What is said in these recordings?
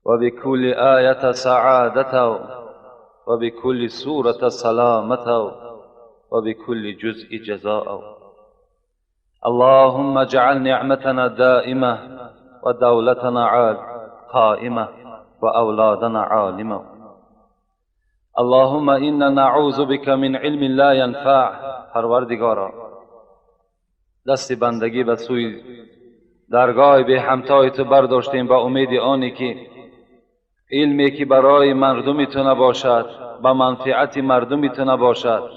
وبكل آية سعادة وبكل سورة سلامة وبكل جزء جزاء. اللهم اجعل نعمتنا دائمة ودولتنا قائمة وأولادنا عالمة. اللهم إنا نعوذ بك من علم لا ينفع. پروردگارا، دست بندگی به سوی درگاه به همتای تو برداشتیم با امید آنی که علمی که برای مردم تو نباشد، به منفعت مردم تو نباشد،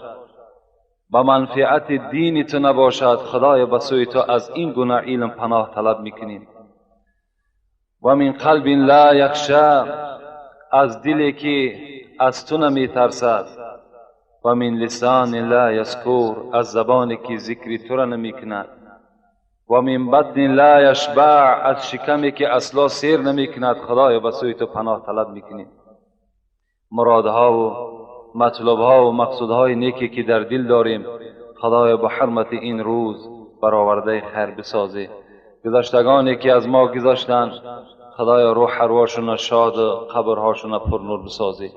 به منفعت دین تو نباشد، خدای به سوی تو از این گونه علم پناه طلب میکنیم. و من قلب لا یخشى، از دلی که از تو نمیترسد. و من لسان لا یذکر، از زبانی که ذکر تو را نمیکند. و من بطن لا یشبع، از شکمی که اصلا سیر نمیکند. خدایا به سوی تو پناه طلب میکنیم. مرادها و مطلبها و مقصودهای نیکی که در دل داریم، خدایا به حرمت این روز برآورده خیر بسازی. گذشتگانی که از ما گذشتند، خدایا روح ارواحشون شاد و قبرهاشون پر نور بسازی.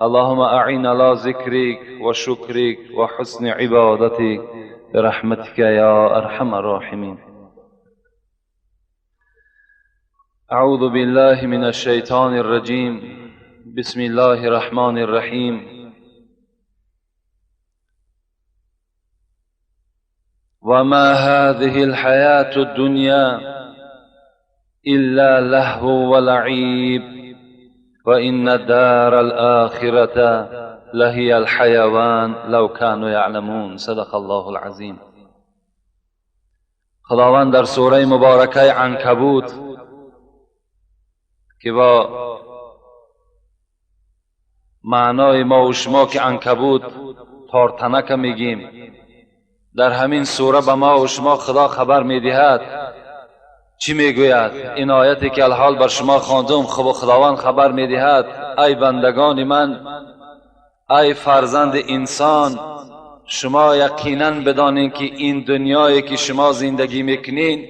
اللهم اعین على ذکرک و شکرک و حسن عبادتک برحمتک یا ارحم الراحمین. اعوذ بالله من الشیطان الرجیم. بسم الله الرحمن الرحیم. وما هذه الحياة الدنيا إلا لهو ولعيب وإن الدار الآخرة لهي الحيوان لو كانوا يعلمون. صدق الله العظیم. خداوند در سوره مبارکه عنکبوت که با معنای ما و شما که عنکبوت تارتنک میگیم، در همین سوره به ما و شما خدا خبر میدهد. چی میگوید؟ این آیتی که الحال بر شما خواندم، خب خداوند خبر میدهد: ای بندگان من، ای فرزند انسان، شما یقینا بدانین که این دنیایی که شما زندگی میکنین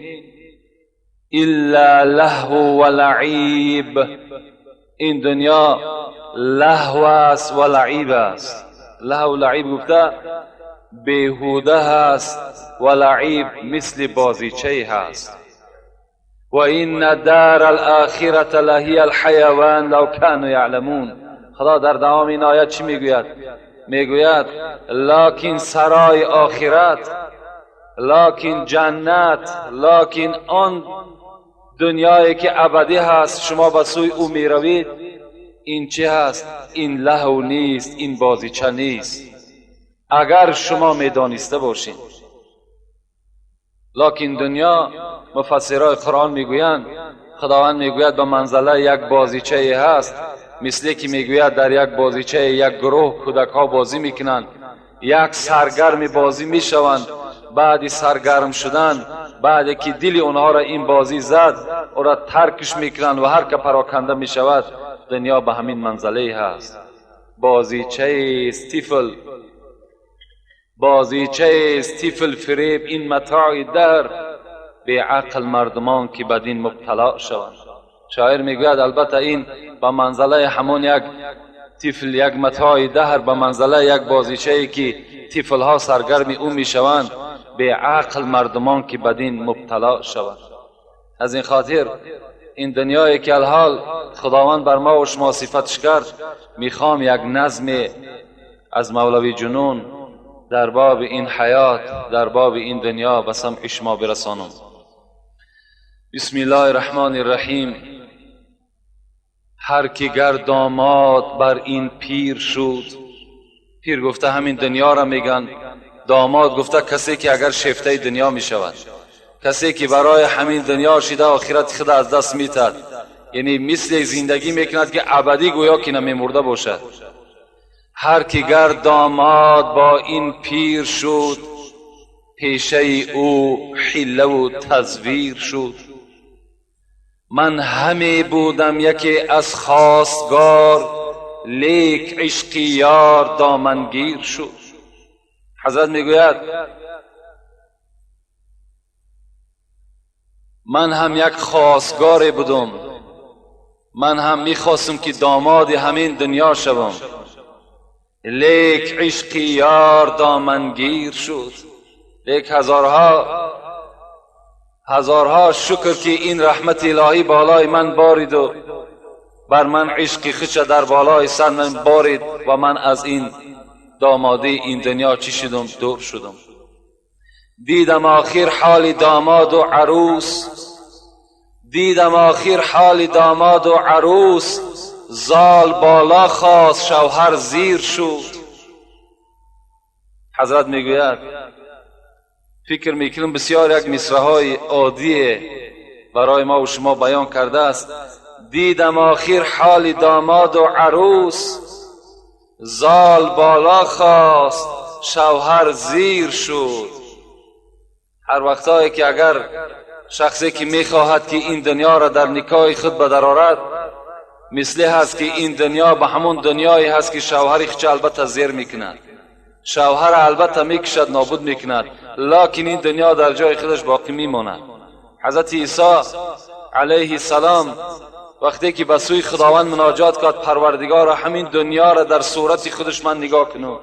الا لهو و لعیب، این دنیا لهو است و لعیب است. لهو و لعیب گفته بیهوده هست و لعیب مثل بازیچه هست. و این دار الاخرة لهی الحیوان لو كانوا یعلمون. خدا در دوام این آیت چی میگوید؟ میگوید لکن سرای آخرت، لکن جنت، لکن آن دنیایی که ابدی هست شما به سوی او میروید، این چی هست؟ این لهو نیست، این بازیچه نیست، اگر شما میدانسته باشید. لکن دنیا، مفسرای قرآن میگویند، خداوند میگوید به منزله یک بازیچه هست، مثلی که میگوید در یک بازیچه یک گروه کودک ها بازی میکنند، یک سرگرم بازی میشوند، بعد سرگرم شدن، بعد که دل اونها را این بازی زد، او را ترکش میکنند و هر که پراکنده میشود. دنیا به همین منزله هست، بازیچه استیفل، بازیچه استیفل فریب، این متاع در به عقل مردمان که بدین مبتلا شوند. شاعر میگوید البته این به منزله همون یک طفل، یک متاع دهر، به منزله یک بازیچه که طفل ها سرگرم او میشوند، به عقل مردمان که بدین مبتلا شوند. از این خاطر این دنیایی که الحال خداوند بر ما و شما صفتش کرد، میخوام یک نظم از مولوی جنون در باب این حیات، در باب این دنیا به سمع شما برسانم. بسم الله الرحمن الرحیم. هر کی گر داماد بر این پیر شد، پیر گفته همین دنیا را میگن، داماد گفته کسی که اگر شیفته دنیا میشود، کسی که برای همین دنیا شده آخرت خود از دست میتد، یعنی مثل زندگی میکند که ابدی گویا که نمیمرده باشد. هر کی گر داماد با این پیر شد، پیشه او حیله و تزویر شد. من همی بودم یکی از خواستگار، لیک عشقی یار دامنگیر شد. حضرت میگوید من هم یک خواستگاری بودم، من هم میخواستم که داماد همین دنیا شوم، لیک عشقی یار دامنگیر شد. لیک هزارها شکر که این رحمت الهی بالای من بارید و بر من عشقی خوش در بالای سر من بارید و من از این دامادی این دنیا چی شدم؟ دور شدم. دیدم آخر حال داماد و عروس، دیدم آخر حال داماد و عروس، زال بالا خواست شوهر زیر شد. حضرت میگوید فکر میکنم بسیار یک مصرع‌های عادی برای ما و شما بیان کرده است. دیدم آخر حال داماد و عروس، زال بالا خواست شوهر زیر شد. هر وقتایی که اگر شخصی که میخواهد که این دنیا را در نکاح خود به در آرد، مثل هست که این دنیا به همون دنیایی هست که شوهر خود البته زیر میکند، شوهر البته میکشد، نابود میکند، لکن این دنیا در جای خودش باقی میماند. حضرت عیسی علیه السلام وقتی که به سوی خداوند مناجات کرد، پروردگار همین دنیا را در صورت خودش من نگاه کنم.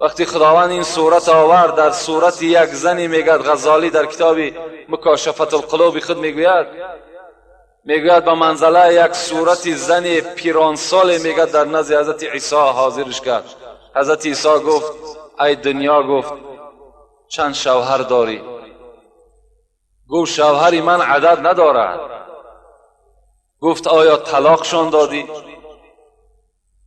وقتی خداوند این صورت آورد در صورت یک زنی، میگد غزالی در کتاب مکاشفت القلوب خود میگوید، میگوید به منزله یک صورت زن پیرانسال میگد در نزد حضرت عیسی حاضرش کرد. حضرت عیسی گفت ای دنیا، گفت چند شوهر داری؟ گفت شوهری من عدد ندارد. گفت آیا طلاقشان دادی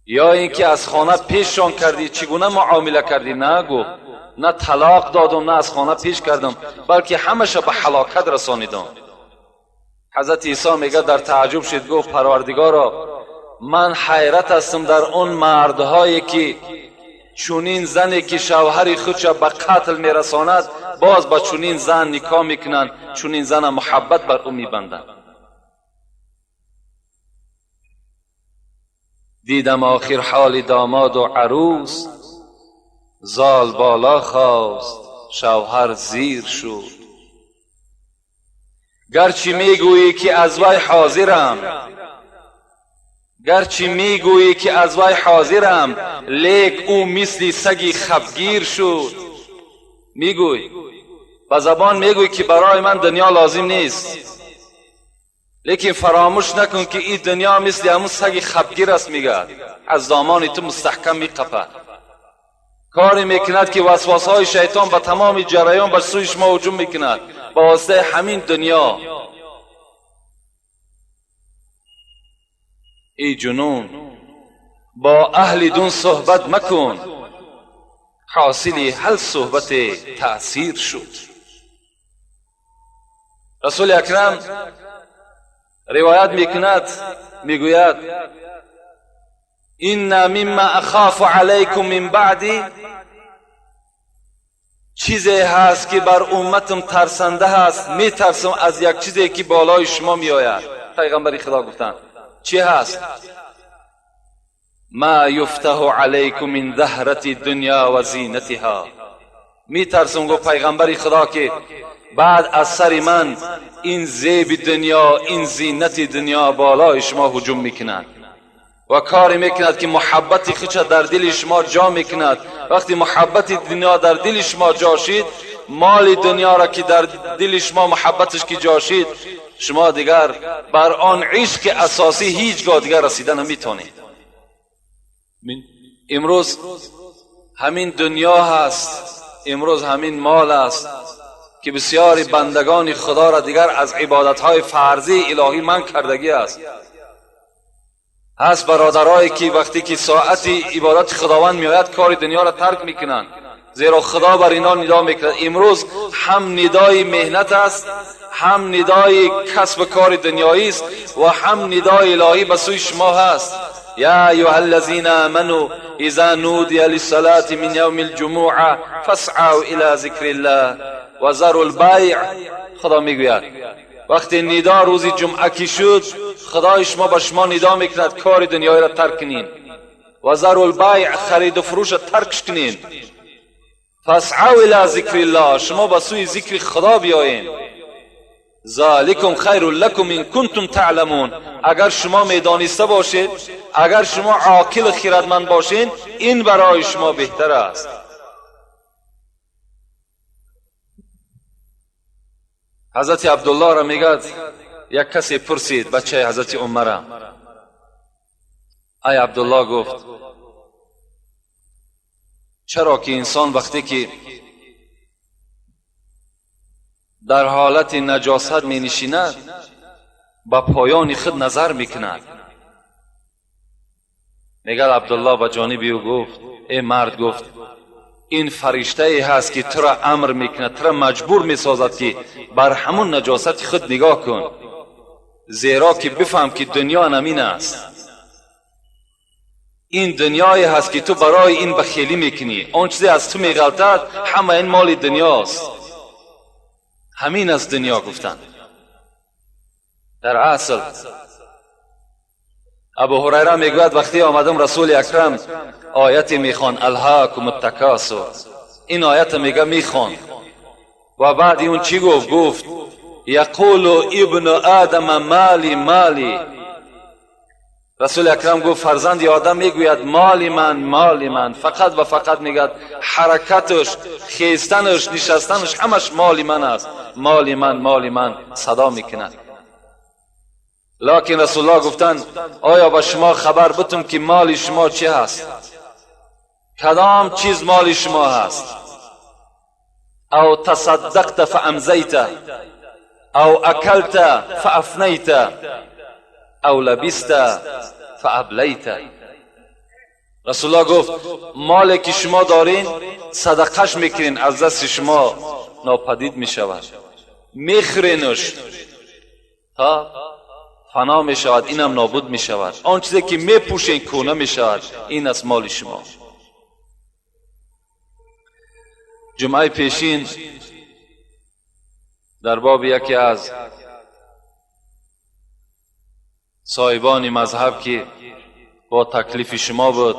یا اینکه از خانه پیششان کردی؟ چگونه معامله کردی؟ نه، گفت نه طلاق دادم نه از خانه پیش کردم، بلکه همش به هلاکت رسانیدم. حضرت عیسی میگه در تعجب شد، گفت پروردگارا من حیرت هستم در اون مردهایی که چونین زنی که شوهر خودش به قتل میرساند باز با چونین زن نکاح میکنند، چونین زن محبت بر او میبندند. دیدم آخر حال داماد و عروس، زال بالا خواست شوهر زیر شد. گرچه میگویی که از وی حاضرم، گرچه میگویی که از وی حاضرم، لیک او مثل سگی خفگیر شد. میگوی با زبان میگویی که برای من دنیا لازم نیست، لیکن فراموش نکن که این دنیا مثل همون سگ خفگیر است. میگه از دامان تو مستحکم میقپد، کاری میکند که وسواس های شیطان به تمام جریان به سوی شما هجوم میکند با واسطه همین دنیا. ای جنون با اهل دون صحبت مکن، حاصل هر صحبت تأثیر شد. رسول اکرم روایت میکند، میگوید این مما اخاف علیکم من بعدی، چیزی هست که بر امتم ترسنده هست، میترسم از یک چیزی که بالای شما میآید. پیغمبر خدا گفتند چی هست؟ ما یفتح علیکم من زهرة الدنیا و زینتها. میترسم گفت پیغمبر خدا که بعد از سر من این زیب دنیا، این زینت دنیا بالای شما هجوم میکند و کاری میکند که محبت خودش در دل شما جا میکند. وقتی محبت دنیا در دل شما جا شد، مال دنیا را که در دل شما محبتش که جا شد، شما دیگر بر آن عشق اساسی هیچگاه دیگر رسیده نمیتونید. امروز همین دنیا هست، امروز همین مال است که بسیاری بندگان خدا را دیگر از عبادتهای فرضی الهی من کردگی است. هست برادرایی که وقتی که ساعت عبادت خداوند میآید کار دنیا را ترک میکنند، زیرا خدا بر اینا ندا میکند. امروز هم ندای مهنت است، هم ندای کسب کار دنیایی است و هم ندای الهی به سوی شما هست. یا ایها الذین آمنوا اذا نودی للصلاة من یوم الجمعة فاسعوا الی ذکر الله وذروا البیع. خدا میگوید وقتی ندا روز جمعه کی شد، خدای شما به شما ندا میکند کار دنیایی را ترک کنین، وذروا البیع، خرید و فروش را ترک کنین، فاسعوا الی ذکر الله، شما به سوی ذکر خدا بیایین. ذالکم خیر لکم ان کنتم تعلمون. اگر شما میدانسته باشید، اگر شما عاقل و خردمند باشین، این برای شما بهتر است. حضرت عبدالله را میگد یک کسی پرسید، بچه حضرت عمر، ای عبدالله، گفت چرا که انسان وقتی که در حالت نجاست می نشیند به پایان خود نظر میکند؟ میگد عبدالله به جانب او گفت ای مرد، گفت این فرشته ای هست که تو را امر میکند، تو را مجبور میسازد که بر همون نجاست خود نگاه کن، زیرا که بفهم که دنیا نمین است. این دنیایی هست که تو برای این بخیلی میکنی، آن چیزی از تو میغلطد همه این مال دنیاست، همین از دنیا گفتن. در اصل ابو هریره میگوید وقتی آمدم رسول اکرم آیتی میخوان، الهاکم التکاثر، این آیت میگه میخوان و بعد اون چی گفت؟ گفت یقول ابن آدم مالی مالی. رسول اکرم گفت فرزند آدم میگوید مال من مال من، فقط و فقط میگد حرکتش، خیستنش، نشستنش همش مال من است، مال من مال من صدا میکند. لکن رسول الله گفتند آیا به شما خبر بتم که مال شما چی هست؟ کدام چیز مال شما هست؟ او تصدقت فامضیت، او اکلت فافنیت، او لبست فابلیت. رسول الله گفت مالی که شما دارین صدقش میکنین، از دست شما ناپدید میشود، میخورینش تا فنا میشود، اینم نابود میشود، آن چیزی که میپوشین کونه میشود، این از مال شما. جمعه پیشین در باب یکی از صاحبان مذهب که با تکلیف شما بود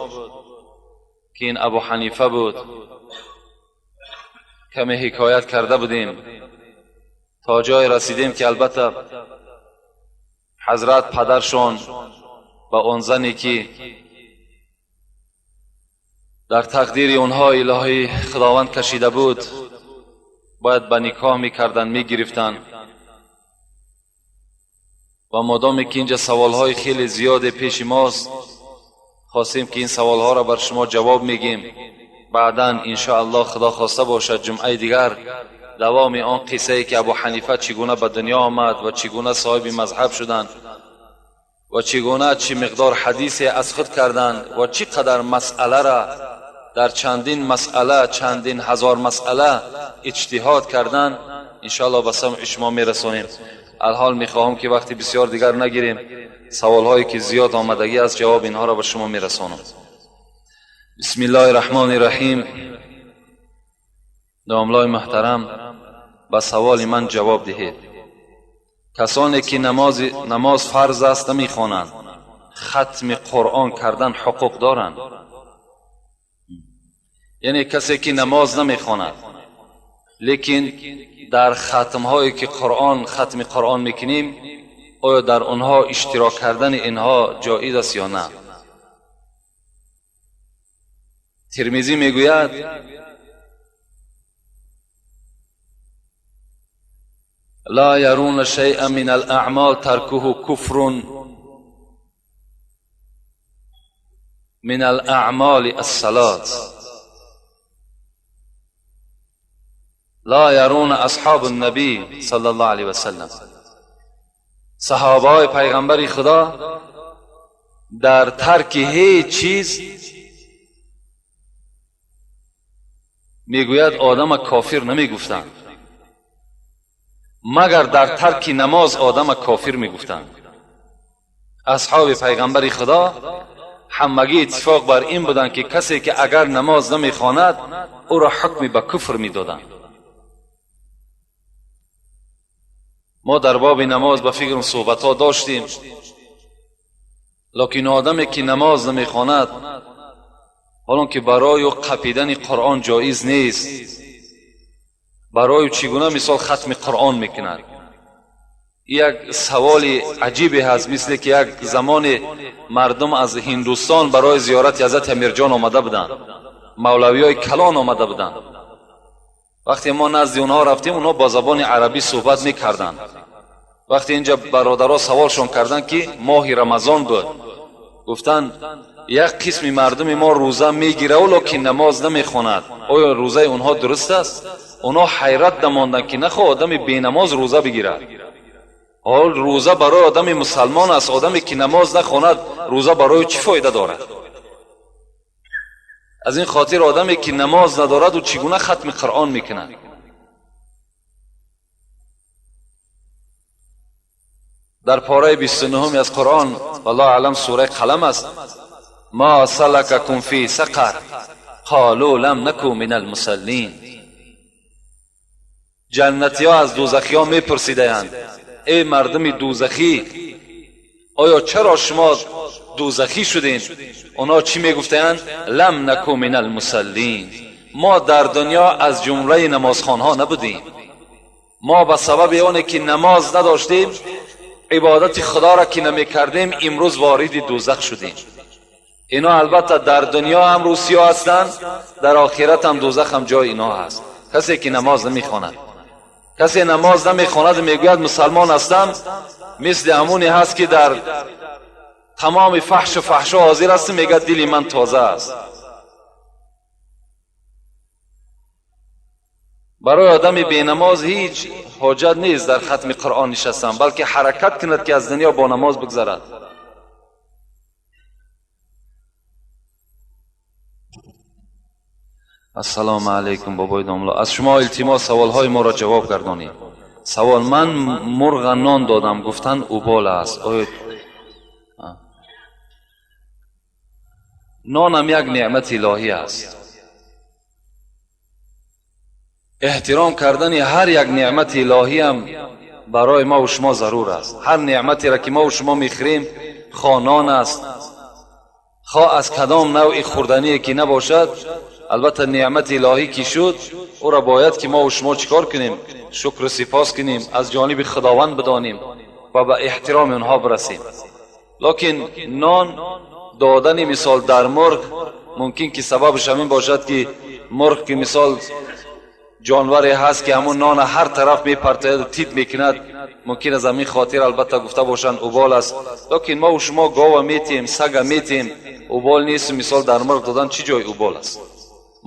که این ابو حنیفه بود کمی حکایت کرده بودیم، تا جای رسیدیم که البته حضرت پدرشان به آن زنی که در تقدیر اونها الهی خداوند کشیده بود باید به نکاح میکردن، میگرفتن. و مادامی که اینجا سوالهای خیلی زیاد پیش ماست، خواستیم که این سوالها را بر شما جواب میگیم. بعدا انشاءالله خدا خواسته باشد جمعه دیگر دوام آن قصه ای که ابو حنیفه چگونه به دنیا آمد و چگونه صاحب مذهب شدند و چگونه چی مقدار حدیث از خود کردند و چی قدر مسئله را در چندین مسئله، چندین هزار مسئله اجتهاد کردند، انشاءالله به سمع شما میرسانیم. الحال میخواهم که وقتی بسیار دیگر نگیریم، سوالهایی که زیاد آمدگی از جواب اینها را به شما میرسانم. بسم الله الرحمن الرحیم. داملای محترم، به سوال من جواب دهید. کسانی که نماز فرض است نمیخوانند، ختم قرآن کردن حقوق دارند؟ یعنی کسی که نماز نمیخواند لیکن در ختمهایی که قرآن ختم قرآن میکنیم، آیا در آنها اشتراک کردن اینها جایز است یا نه؟ ترمذی میگوید لا يرون شيئا من الأعمال تركه كفر من الأعمال الصلاة. لا يرون اصحاب النبی صلی الله علیه و سلم. صحابه پیغمبر خدا در ترک هیچ چیز میگوید آدم کافر نمیگفتند، مگر در ترک نماز آدم کافر میگفتند. اصحاب پیغمبر خدا همگی اتفاق بر این بودند که کسی که اگر نماز نمیخواند او را حکم به کفر میدادند. ما در باب نماز به فکر صحبت ها داشتیم، لکن آدمی که نماز نمیخواند، حالا که برای قپیدن قرآن جایز نیست، برای چگونه مثال ختم قرآن میکند؟ Як саволи аҷибе ҳаст, мисле ки як замоне мардум аз Ҳиндустон барои зиёрати ҳазрати Амирҷон омада буданд, мавлавиҳои калон омада буданд. Вақте мо назди онҳо рафтем, онҳо бо забони арабӣ суҳбат мекарданд. Вақте инҷа бародаро саволшон карданд, ки моҳи Рамазон буд, гуфтанд як қисми мардуми мо рӯза мегирав, лекин намоз намехонад, оё рӯзаи онҳо дуруст аст? Онҳо ҳайрат намонданд, ки нахоҳ одами бенамоз рӯза бигирад. Ҳол рӯза барои одами мусалмон аст, одаме ки намоз нахонад, рӯза барои чӣ фоида дорад? Аз ин хотир одаме ки намоз надорад, ӯ чӣ гуна хатми Қуръон мекунад? Дар пораи 29 аз Қуръон, валлоҳу аълам, сураи Қалам аст: ма салакакум фи сақар қолу лам наку мин алмусаллин. Ҷаннатиҳо аз дӯзахиҳо мепурсидаанд: эй мардуми дӯзахӣ, оё чаро шумо дӯзахӣ шудем? Онҳо чӣ мегуфтаанд? Лам наку мин алмусаллин. Мо дар дунё аз ҷумлаи намозхонҳо набудем. Мо ба сабаби оне ки намоз надоштем, ибодати худоро ки намекардем, имрӯз вориди дӯзах шудем. Ино албатта дар дунё ҳам рӯсиё ҳастанд, дар охират ҳам дӯзах ҳам ҷои ино ҳаст. Касе ки намоз намехонад, касе намоз намехонад мегӯяд мусалмон ҳастам, мисли ҳамоне ҳаст ки дар тамоми фаҳшу фаҳшо ҳозир аст, мегӯяд дили ман тоза аст. Барои одами бенамоз ҳеҷ ҳоҷат нест дар хатми Қуръон нишастан, балки ҳаракат кунад ки аз дунё бо намоз бигзарад. Ассалому алайкум, бобои домло, аз шумо илтимос саволҳои моро ҷавоб гардонед. Савол: ман мурға нон додам, гуфтанд убол аст. Оё нонам як неъмати илоҳӣ аст? Эҳтиром кардани ҳар як неъмати илоҳиам барои мо шумо зарур аст. Ҳар неъматеро ки мо шумо мехӯрем, хо нон аст, хо аз кадом навъи хӯрдание ки набошад, албатта неъмати илоҳӣ ки шуд, ӯро бояд ки мо шумо чӣ кор кунем? Шукру сипос кунем, аз ҷониби Худованд бидонем ва ба эҳтироми онҳо бирасем. Лекин нон додани мисол дар мурғ мумкин ки сабабаш ҳамин бошад, ки мурғ ки мисол ҷонваре ҳаст, ки ҳамун нона ҳар тараф мепартояду тит мекунад, мумкин аз ҳамин хотир албатта гуфта бошанд убол аст. Лекин мо шумо гова метиҳем, сага метиҳем, убол нест. Мисол дар мурғ додан чӣ ҷои убол аст?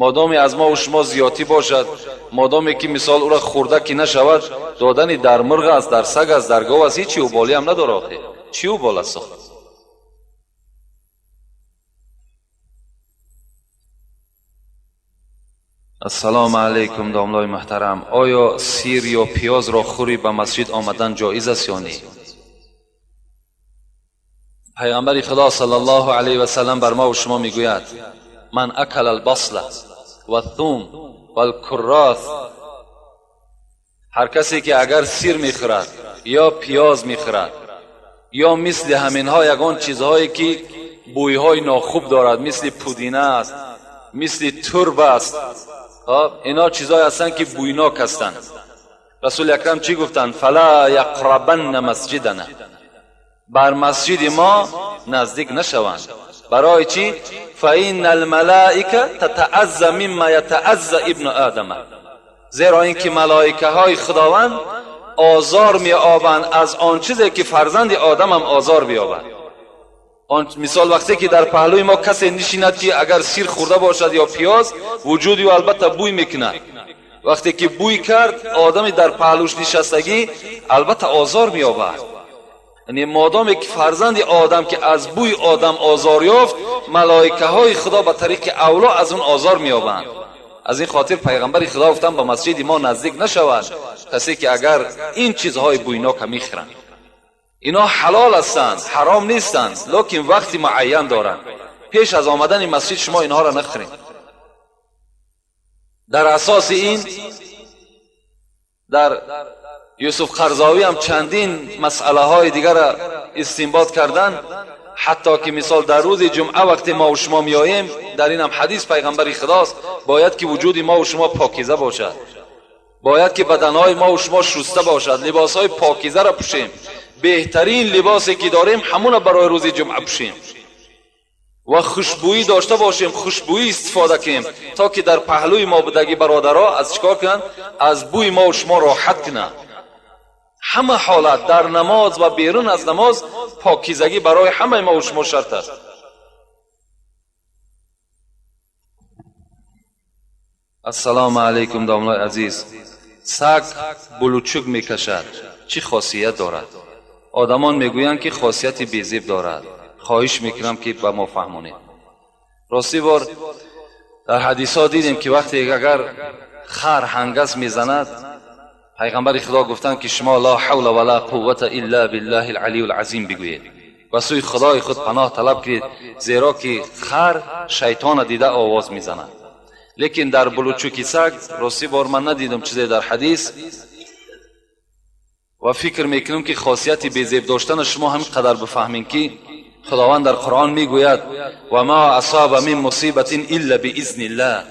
Модоме аз мо шумо зиёдтӣ бошад, модоме ки мисол ӯро хӯрда ки нашавад, додани дар мурғ аст, дар саг аст, дар гов аст, ҳечи уболӣ ҳам надорад. Охир чӣ убол аст? Ассалому алайкум, домлои муҳтарам, оё сир ё пиёзро хӯрӣ ба масҷид омадан ҷоиз аст ё не? Пайғамбари Худо саллаллоҳу алайҳи васаллам бар мо шумо мегӯяд: ман акала албасла ваthум валкуррос, ҳар касе ки агар сир мехӯрад ё пиёз мехӯрад ё мисли ҳаминҳо ягон чизҳое ки бӯйҳои нохуб дорад, мисли пудина аст, мисли турб аст, ино чизҳое ҳастанд ки бӯйнок ҳастанд. Расули акрам чӣ гуфтанд? Фала яқрабанна масҷидана, бар масҷиди мо наздик нашаванд. Барои чӣ? Фаинна алмалаика татаазза мимма ятаазза ибну одама, зеро ин ки малоикаҳои Худованд озор меобанд аз он чизе ки фарзанди одамам озор биёбад. Он мисол вақте ки дар паҳлӯи мо касе нишинад, ки агар сир хӯрда бошад ё пиёз, вуҷуди ӯ албатта бӯй мекунад. Вақте ки бӯй кард, одами дар паҳлӯш нишастагӣ албатта озор меёбад. Яъне модоме ки фарзанди одам ки аз бӯи одам озор ёфт, малоикаҳои Худо ба тариқи авло аз он озор меёбанд. Аз ин хотир пайғамбари Худо гуфтанд ба масҷиди мо наздик нашавад касе ки агар ин чизҳои бӯйнока мехӯранд. Ино ҳалол ҳастанд, ҳаром нестанд, лекин вақти муайян доранд. Пеш аз омадани масҷид шумо инҳоро нахӯред. Дар асоси ин дар Юсуф Қарзовӣ ҳам чандин масъалаҳои дигарро истинбот карданд, ҳатто ки мисол дар рӯзи ҷумъа вақте мо шумо меоем, дар инам ҳадис пайғамбари Худост, бояд ки вуҷуди мо шумо покиза бошад. Бояд ки баданҳои мо ва шумо шуста бошад, либосҳои покизаро пӯшем, беҳтарин либосе ки дорем ҳамона барои рӯзи ҷумъа пӯшем ва хушбӯӣ дошта бошем, хушбӯӣ истифода кунем, то ки дар паҳлӯи мо будаги бародаро аз чикор кунанд? Аз бӯи мо ва шумо роҳат кунанд. Ҳама ҳолат дар намоз ва берун аз намоз покизагӣ барои ҳамаи мо ва шумо шарт аст. Ассалому алайкум домлои азиз. Саг булучук мекашад, чӣ хосият дорад? Одамон мегӯянд ки хосияти безеб дорад. Хоҳиш мекунам ки ба мо фаҳмонед. Ростӣ бор дар ҳадисҳо дидем ки вақте агар хар ҳангас мезанад, пайғамбари Худо гуфтанд ки шумо ла ҳавла ва ла қуввата илла биллаҳи алалии алазим бигӯед, ба сӯи Худои худ паноҳ талаб кунед, зеро ки хар шайтона дида овоз мезанад. Лекин дар булучуки саг ростӣ бор ман надидам чизе дар ҳадис ва фикр мекунам ки хосияти безеб доштана шумо ҳамин қадар бифаҳмед ки Худованд дар Қуръон мегӯяд: ва ма асаба мин мусибатин илла биизниллаҳ.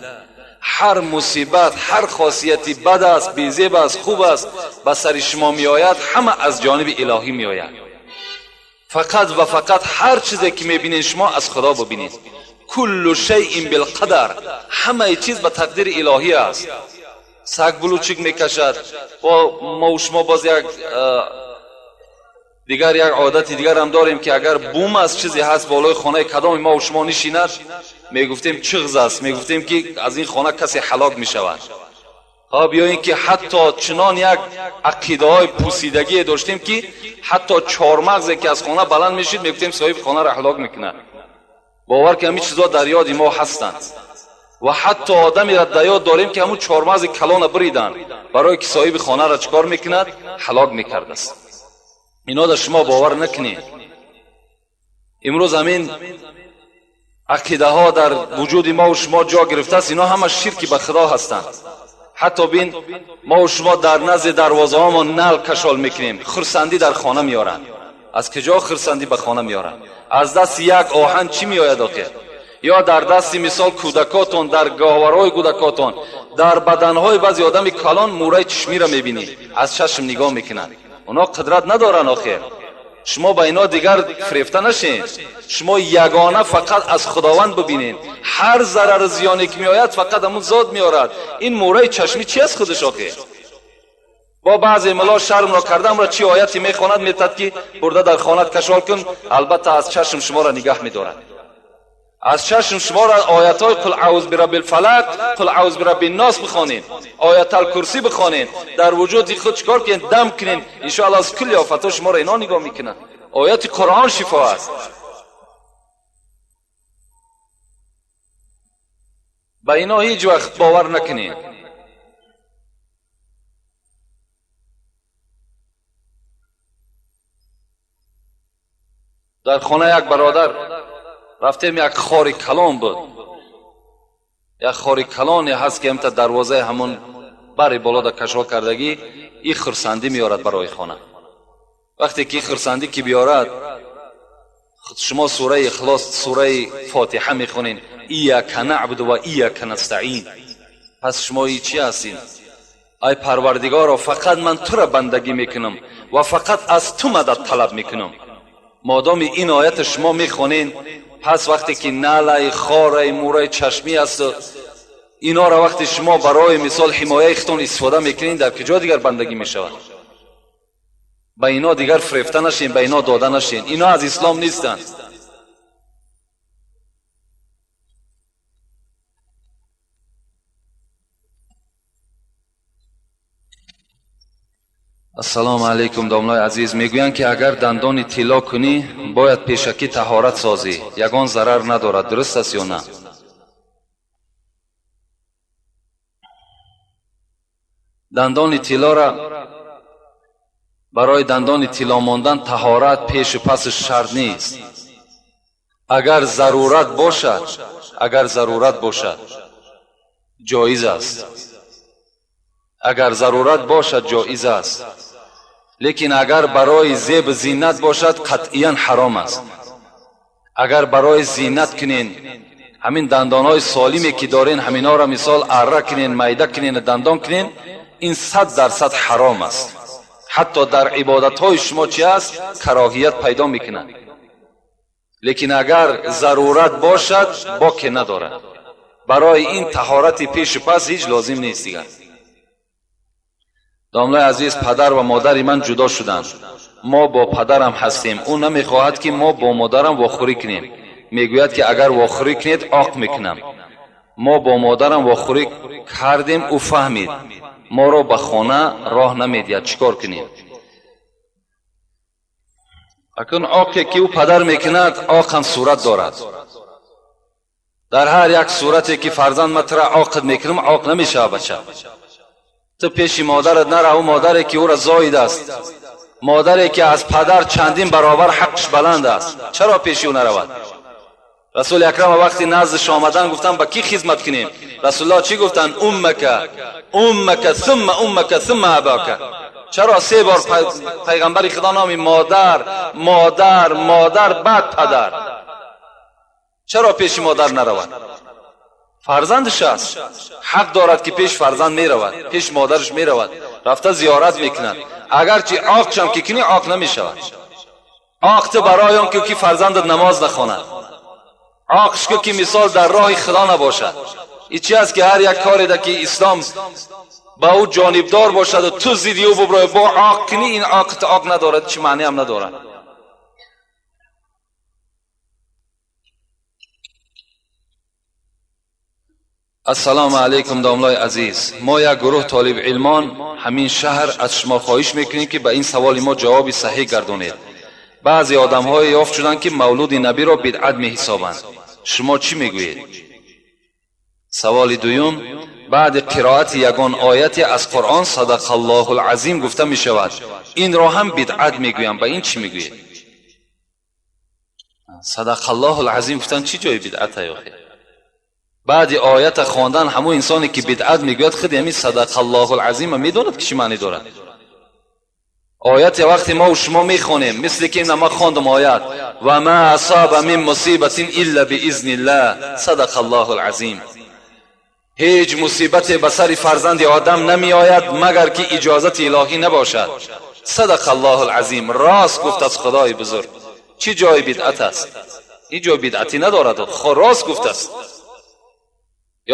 Ҳар мусибат, ҳар хосияти бад аст, безеб аст, хуб аст, ба сари шумо меояд, ҳама аз ҷониби илоҳӣ меояд. Фақат ва фақат ҳар чизе ки мебинед шумо аз Худо бибинед. Куллу шайъин билқадар, ҳамаи чиз ба тақдири илоҳӣ аст. Саг булучик мекашад ва мо шумо боз як дигар як одати дигар ҳам дорем ки агар бум аст, чизе ҳаст болои хонаи кадоми мо шумо нишинад, мегуфтем чиғз аст, мегуфтем ки аз ин хона касе ҳалок мешавад. Хоб, ё ин ки ҳатто чунон як ақидаҳои пусидагие доштем ки ҳатто чормағзе ки аз хона баланд мешид, мегуфтем соҳиби хонаро ҳалок мекунад. Бовар ки ҳамин чизҳо дар ёди мо ҳастанд ва ҳатто одамеро дар ёд дорем ки ҳамун чормағзи калона буриданд барое ки соҳиби хонаро чӣ кор мекунад? Ҳалок мекардааст. Ино дар шумо бовар накунед. Имрӯз ҳамин ақидаҳо дар вуҷуди мо ва шумо ҷо гирифтааст. Ино ҳама ширки ба Худо ҳастанд. Ҳатто бин, мо ва шумо дар назди дарвозаҳомон нал кашол мекунем, хурсандӣ дар хона меоранд. Аз куҷо хурсандӣ ба хона меоранд? Аз дасти як оҳан чӣ меояд охир? Ё дар дасти мисол кӯдакотон, дар гаҳвораҳои кӯдакотон, дар баданҳои баъзе одами калон мӯраи чишмиро мебинӣ, аз чашм нигоҳ мекунанд. Оно қудрат надоранд охир. Шумо ба ино дигар фирефта нашед. Шумо ягона фақат аз Худованд бибинед. Ҳар зарару зиёне ки меояд, фақат ҳамун зот меорад. Ин мӯраи чашмӣ чи аст худаш охир? Бо баъзе мулло шармро кардамро чӣ ояте мехонад, метад ки бурда дар хонат кашол кун, албатта аз чашм шуморо нигаҳ медорад. Аз чашм шуморо оятҳои қул аъуз бираббил фалақ, қул аъуз бираббин нос бихонед, оятал курсӣ бихонед, дар вуҷуди худ чикор кунед? Дам кунед, иншоалло аз кулли офатҳо шуморо ино нигоҳ мекунанд. Ояти Қуръон шифо аст. Ба ино ҳеҷ вақт бовар накунед. Дар хона як бародар рафтем, як хори калон буд, як хори калоне ҳаст ки ҳамта дарвозаи ҳамон бари боло да кашол кардагӣ, и хурсандӣ меорад барои хона. Вақте ки хурсандӣ ки биёрад, шумо сураи Ихлос, сураи Фотиҳа мехонед, ияка наъбуду ва ияка настаин. Пас шумо и чӣ ҳастед? Ай Парвардигоро, фақат ман тура бандагӣ мекунам ва фақат аз ту мадад талаб мекунам. Модоми ин оята шумо мехонед, пас вақте ки налай, хорай, мӯраи чашмӣ асту инора вақте шумо барои мисол ҳимояи худтон истифода мекунед, дар куҷо дигар бандагӣ мешавад? Ба ино дигар фирефта нашен, ба ино дода нашен. Ино аз ислом нестанд. Ассалому алайкум домлои азиз. Мегӯянд ки агар дандони тилло кунӣ, бояд пешакӣ таҳорат созӣ, ягон зарар надорад. Дуруст аст ё на? Дандони тиллора барои дандони тилло мондан таҳорат пешу пасаш шарт нест. Агар зарурат бошад, агар зарурат бошад, ҷоиз аст. Агар зарурат бошад, ҷоиз аст. Лекин агар барои зеб зинат бошад, қатъиян ҳаром аст. Агар барои зинат кунен, ҳамин дандонҳои солиме ки дорен, ҳаминҳоро мисол арра кунен, майда кунен, дандон кунен, Ин 100% ҳаром аст. Ҳатто дар ибодатҳои шумо чӣ аст? Кароҳият пайдо мекунад. Лекин агар зарурат бошад, боке надорад. Барои ин таҳорати пешу пас ҳеҷ лозим нест дигар. Домлаи азиз, падар ва модари ман ҷудо шуданд. Мо бо падарам ҳастем. Ӯ намехоҳад, ки мо бо модарам вохӯрӣ кунем. Мегӯяд, ки агар вохӯрӣ кунед, оқ мекунам. Мо бо модарам вохӯрӣ кардем, ӯ фаҳмид. Моро ба хона роҳ намедиҳад. Чӣ кор кунем? Акун оқе ки ӯ падар мекунад, оқ ҳам сурат дорад. Дар ҳар як сурате ки фарзанд ман тура оқид мекунам, оқ намешавад бача. Ту пеши модарат нара, ӯ модаре ки ӯра зоид аст, модаре ки аз падар чандин баробар ҳаққаш баланд аст, чаро пеши ӯ наравад? Расули акрам вақти наздаш омадан гуфтанд, ба кӣ хизмат кунем? Расулуллоҳ чӣ гуфтанд? Уммака, уммака, сумма уммака, сумма абака. Чаро се бор пайғамбари Худо номи модар, модар, модар, баъд падар? Чаро пеши модар наравад? Фарзандаш аст, ҳақ дорад, ки пеш фарзанд меравад, пеш модараш меравад, рафта зиёрат мекунад. Агарчи оқчам ки кунӣ, оқ намешавад. Оқ ту барои он ки фарзандат намоз нахонад, оқш ки мисол дар роҳи Худо набошад. И чи аст, ки ҳар як кореда ки ислом ба ӯ ҷонибдор бошаду ту зидди ӯ буброи, бо оқ кунӣ, ин оқат оқ надорад, чӣ маъне ҳам надорад. Ассалому алайкум, домлои азиз. Мо як гурӯҳ толибилмон ҳамин шаҳр аз шумо хоҳиш мекунем, ки ба ин саволи мо ҷавоби саҳеҳ гардонед. Баъзе одамҳое ёфт шуданд, ки мавлуди набиро бидъат меҳисобанд. Шумо чӣ мегӯед? Саволи дуюм: баъди қироати ягон ояте аз Қуръон садақаллоҳу лазим гуфта мешавад. Инро ҳам бидъат мегӯям. Ба ин чӣ мегӯед? Садақаллоҳу лазим гуфтан чӣ ҷои бидъата ёхе? Баъди оята хондан ҳамун инсоне ки бидъат мегӯяд, худи ҳамин садақаллоҳу лазима медонад, ки чӣ маъне дорад. Ояте вақте мо шумо мехонем, мисли ки ина ман хондам оят: ва ма асаба мин мусибатин илла биизниллаҳ, садақаллоҳу лазим. Ҳеҷ мусибате ба сари фарзанди одам намеояд, магар ки иҷозати илоҳӣ набошад. Садақаллоҳу лазим. Рост гуфт аз Худои бузург. Чӣ ҷои бидъат аст? Ҳеҷ ҷои бидъатӣ надорад. Рост гуфтааст.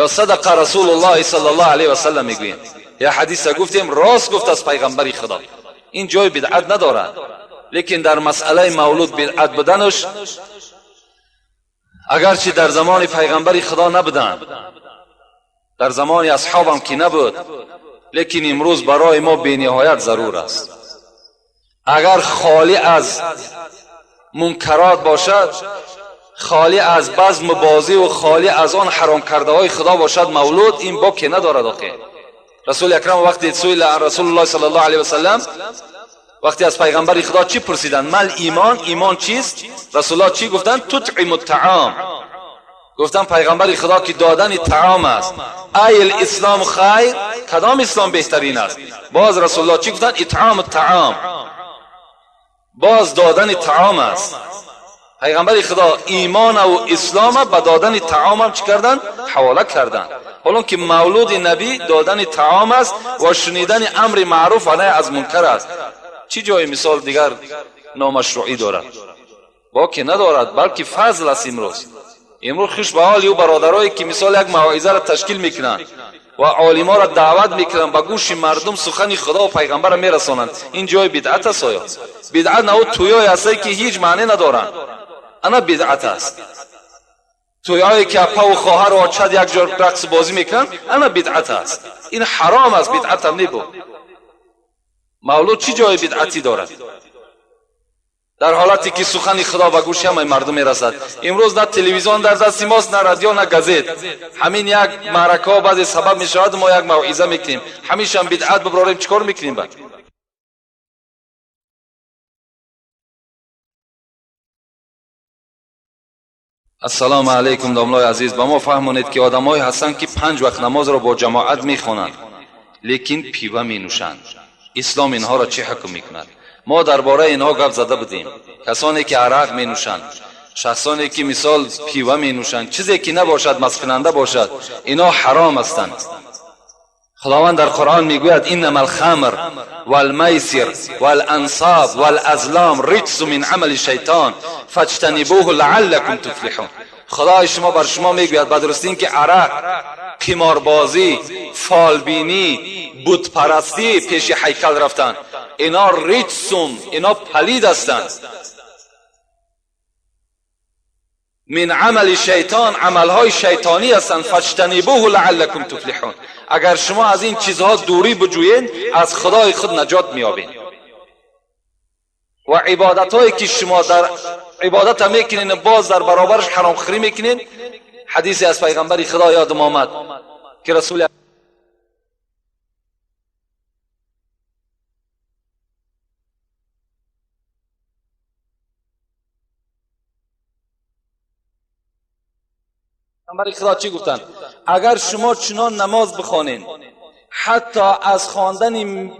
Ё садақа расулуллоҳи саллаллоҳу алайҳи васаллам мегӯем. Я ҳадиса гуфтем, рост гуфт аз пайғамбари Худо. Ин ҷои бидъат надорад. Лекин дар масъалаи мавлуд бидъат буданаш, агарчи дар замони пайғамбари Худо набуданд, дар замони асҳобам ки набуд, лекин имрӯз барои мо бениҳоят зарур аст. Агар холӣ аз мункарот бошад, холӣ аз базму бозиву холӣ аз он ҳаром кардаҳои Худо бошад мавлуд, ин боке надорад. Охе расули акрам вақте суила расулуллоҳ саллаллоҳу алайҳи васаллам, вақте аз пайғамбари Худо чӣ пурсиданд? Мал имон, имон чист? Расулуллоҳ чӣ гуфтанд? Тутъиму таом. Гуфтанд пайғамбари Худо, ки додани таом аст. Ай лислом хайр, кадом ислом беҳтарин аст? Боз расулуллоҳ чӣ гуфтанд? Итъому таом, боз додани таом аст. Пайғамбари Худо имонаву ислома ба додани таомам чӣ карданд? Ҳавола карданд. Ҳолон ки мавлуди набӣ додани таом аст ва шунидани амри маъруф ва наҳй аз мункар аст. Чӣ ҷои мисол дигар номашрӯӣ дорад? Боке надорад, балки фазл аст. Имрӯз хуш ба ҳоли ӯ бародарое, ки мисол як мавъизаро ташкил мекунанд ва олиморо даъват мекунанд, ба гӯши мардум сухани Худо ва пайғамбарро мерасонанд. Ин ҷои бидъат аст оё? Бидъат на ӯ тӯёе ҳастае, ки ҳеҷ маъне надоранд, ана бидъат аст. Тӯйҳое ки апаву хоҳару очад як ҷо рақсу бозӣ мекунанд, ана бидъат аст. Ин ҳаром аст, бидъатам небуд. Мавлуд чӣ ҷои бидъатӣ дорад? Дар ҳолате ки сухани Худо ба гӯши ҳамаи мардум мерасад. Имрӯз на телевизион дар дасти мост, на радио, на газет. Ҳамин як маъракаҳо баъзе сабаб мешавад, мо як мавъиза мекунем. Ҳамешам бидъат биброрем, чӣ кор мекунем баъд? Ассалому алайкум, домлои азиз. Ба мо фаҳмонед, ки одамҳое ҳастанд, ки 5 вақт намозро бо ҷамоат мехонанд, лекин пива менӯшанд. Ислом инҳоро чӣ ҳукм мекунад? Мо дар бораи инҳо гап зада будем. Касоне ки арақ менӯшанд, шахсоне ки мисол пива менӯшанд, чизе ки набошад, масткунанда бошад, инҳо ҳаром ҳастанд. خداوند در قرآن میگوید انما الخمر والمیسر والانصاب والازلام رجس من عمل شیطان فاجتنبوه لعلکم تفلحون. خدای شما بر شما میگوید به درستی که عرق، قماربازی، فالبینی، بتپرستی، پیش هیکل رفتن، اینا رجسم، اینا پلید هستند. من عمل شیطان، عملهای شیطانی هستند. فاجتنبوه لعلکم تفلحون. اگر شما از این چیزها دوری بجویین از خدای خود نجات میابین. و عبادت هایی که شما در عبادت هم میکنین باز در برابرش حرام خوری میکنین. حدیثی از پیغمبر خدا یادم آمد که رسول پیغمبر خدا چی گفتند؟ اگر شما چنان نماز بخوانین حتی از خواندن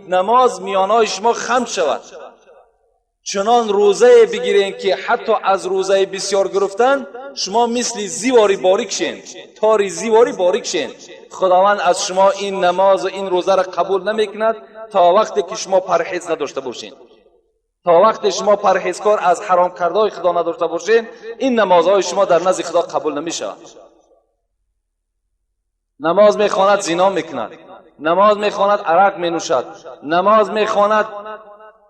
نماز میانهای شما خم شود، چنان روزه بگیرین که حتی از روزه بسیار گرفتن شما مثل زیواری باریک شین، تاری زیواری باریک شین، خداوند از شما این نماز و این روزه را قبول نمیکند تا وقتی که شما پرهیز نداشته باشین. تا وقتی شما پرهیزکار از حرام کردهای خدا نداشته باشین این نمازهای شما در نزد خدا قبول نمیشود. نماز میخواند زنا میکند، نماز میخواند عرق مینوشد، نماز میخواند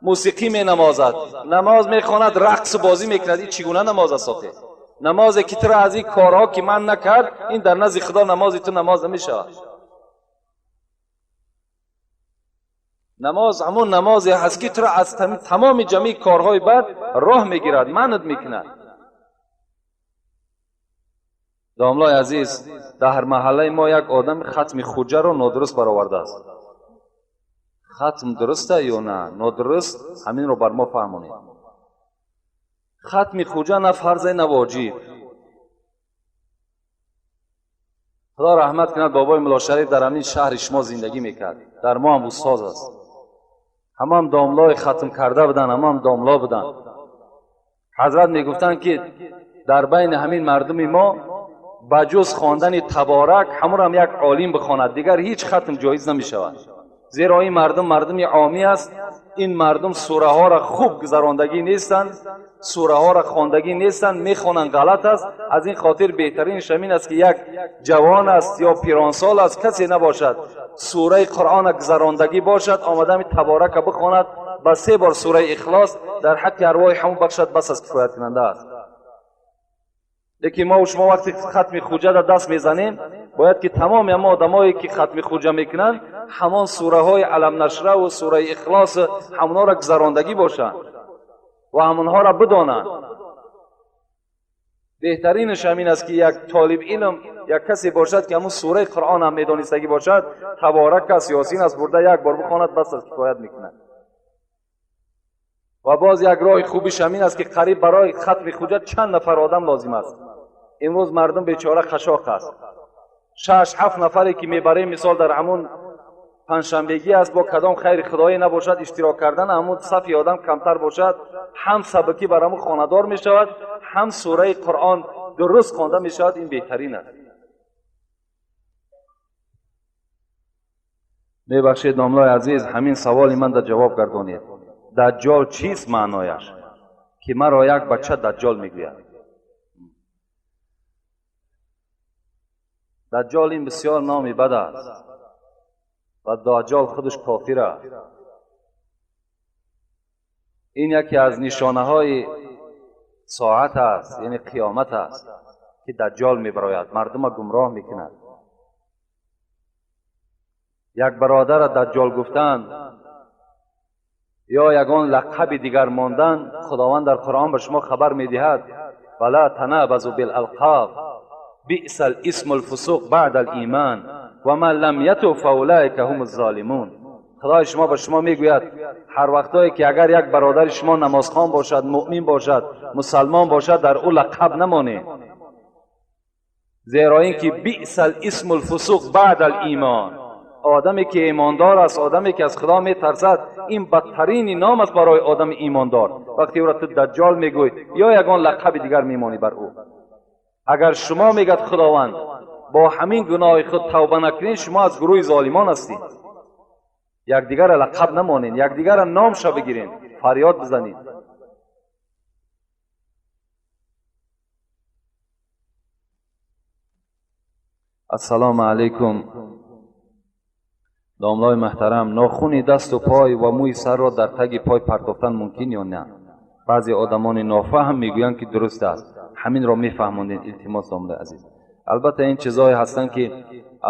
موسیقی می نمازد، نماز میخواند رقص بازی میکند. این چگونه نماز است؟ نمازی که تو را از این کارها که من نکرد، این در نزد خدا نمازی تو نماز نمیشود. نماز همون نمازی هست که تو را از تمام جمعی کارهای بد راه میگیرد، منعت میکند. داملای عزیز، در محله ما یک آدم ختم خوجه را نادرست برآورده است. ختم درسته یا نه نادرست، همین رو بر ما فهمونید. ختم خوجه نه فرض نه واجب. خدا رحمت کند بابای ملا شریف در همین شهر شما زندگی میکرد، در ما هم استاد است. همه هم داملای ختم کرده بودن، همه هم داملا بودن. حضرت میگفتند که در بین همین مردم ما بجز خواندن تبارک همون هم یک عالم بخواند، دیگر هیچ ختم جایز نمیشود. زیرا این مردم مردم عامی است، این مردم سوره ها را خوب گذراندگی نیستند، سوره ها را خواندگی نیستند، میخوانند غلط است. از این خاطر بهترین شمین است که یک جوان است یا پیرانسال است، کسی نباشد، سوره قرآن گذراندگی باشد، آمده می تبارک بخواند، با 3 بار سوره اخلاص در حق ارواح همون بخشد، بس از کفایت کننده است. لیکن ما و شما وقتی ختم خوجه در دست میزنیم باید که تمام اما آدمایی که ختم خوجه میکنن همان سوره های علم نشره و سوره اخلاص همونا را گذراندگی باشند و همونها را بدانند. بهترینش همین است که یک طالب علم، یک کسی باشد که همون سوره قرآن هم میدانستگی باشد، تبارک است، یاسین است، برده یک بار بخواند بس از کفایت میکند. و باز یک راه خوبیش همین است که قریب برای ختم خوجه چند نفر آدم لازم است. امروز مردم بیچاره خشاق است. 6-7 نفری که میبریم مثال در همون پنجشنبگی است، با کدام خیر خدایی نباشد اشتراک کردن همون صفی آدم کمتر باشد، هم سبکی بر همون خانه‌دار میشود، هم سوره قرآن درست خوانده میشود. این بهترین است. میبخشید داملای عزیز، همین سوال من در جواب گردانید. دجال چیست معنایش؟ که مرا یک بچه دجال میگوید. دجال این بسیار نامی بد است و دجال خودش کافر است. این یکی از نشانه های ساعت است، یعنی قیامت است که دجال میبراید، مردم را گمراه میکند. یک برادر دجال گفتن یا یگان لقب دیگر ماندن، خداوند در قرآن به شما خبر میدهد ولا تنابزوا بالالقاب بئس الاسم الفسوق بعد الایمان و من لم یتب فاولئک هم الظالمون. خدای شما به شما میگوید هر وقتایی که اگر یک برادر شما نمازخوان باشد، مؤمن باشد، مسلمان باشد، در او لقب نمانید، زیرا اینکه بئس الاسم الفسوق بعد الایمان. آدمی که ایماندار است، آدمی که از خدا میترسد، این بدترین نام است برای آدم ایماندار. وقتی او را تو دجال میگوی یا یگان لقب دیگر میمانی بر او. اگر شما میگد خداوند Бо ҳамин гуноҳи худ тавба накунед, шумо аз гурӯҳи золимон ҳастед. Якдигарро лақаб намонед, якдигарро номша бигиред, фарёд бизанед. Ассалому алайкум. Домлои муҳтарам, нохуни дасту пой ва мӯи сарро дар таги пой партофтан мумкин ё на? Баъзе одамони нофаҳм мегӯянд, ки дуруст аст. Ҳаминро мефаҳмондед, илтимос, домлои азиз. Албатта ин чизҳое ҳастанд, ки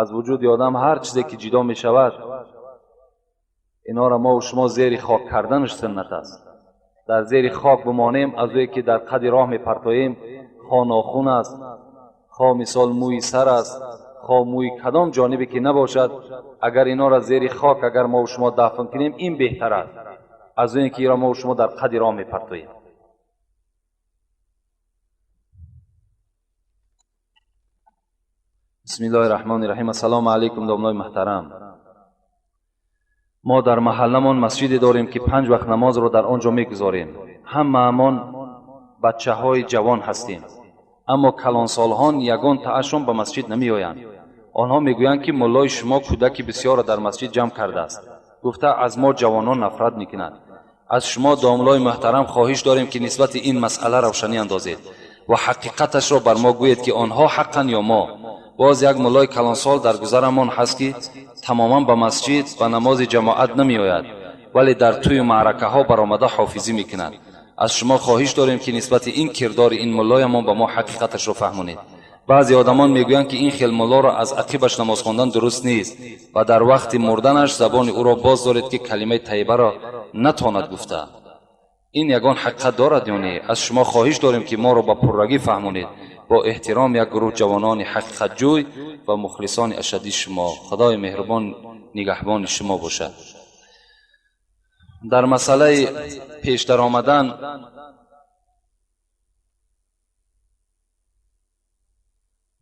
аз вуҷуди одам ҳар чизе ки ҷидо мешавад, инҳоро мо ва шумо зери хок карданаш суннат аст. Дар зери хок бимонем, аз ӯе ки дар қади роҳ мепартоем, хо нохун аст, хо мисол мӯи сар аст, хо мӯи кадом ҷонибе ки набошад, агар инҳоро зери хок агар мо ва шумо дафн кунем, ин беҳтар аст аз оне ки инро мо ва шумо дар қади роҳ мепартоем. Бисмиллоҳи раҳмони раҳим. Ассалому алайкум, домлои муҳтарам. Мо дар маҳалламон масҷиде дорем, ки 5 вақт намозро дар он ҷо мегузорем. Ҳамаамон бачаҳои ҷавон ҳастем, аммо калонсолҳон ягон таашон ба масҷид намеоянд. Онҳо мегӯянд, ки муллои шумо кӯдаки бисёрро дар масҷид ҷамъ кардааст, гуфта аз мо ҷавонон нафрат мекунад. Аз шумо, домлои муҳтарам, хоҳиш дорем, ки нисбати ин масъала равшанӣ андозед ва ҳақиқаташро бар мо гӯед, ки онҳо ҳаққанд ё мо. Боз як муллои калонсол дар гузарамон ҳаст, ки тамоман ба масҷид ва намози ҷамоат намеояд, вале дар тӯю маъракаҳо баромада ҳофизӣ мекунад. Аз шумо хоҳиш дорем, ки нисбати ин кирдори ин муллоямон ба мо ҳақиқаташро фаҳмонед. Баъзе одамон мегӯянд, ки ин хел муллоро аз ақибаш намоз хондан дуруст нест ва дар вақти мурданаш забони ӯро боз доред, ки калимаи тайибаро натонад гуфта. Ин ягон ҳақиқат дорад ё не? Аз шумо хоҳиш дорем, ки моро ба пуррагӣ фаҳмонед. Бо эҳтиром, як гурӯҳ ҷавонони ҳақиқатҷӯй ва мухлисони ашаддии шумо. Худои меҳрубон нигаҳбони шумо бошад. Дар масъалаи пешдар омадан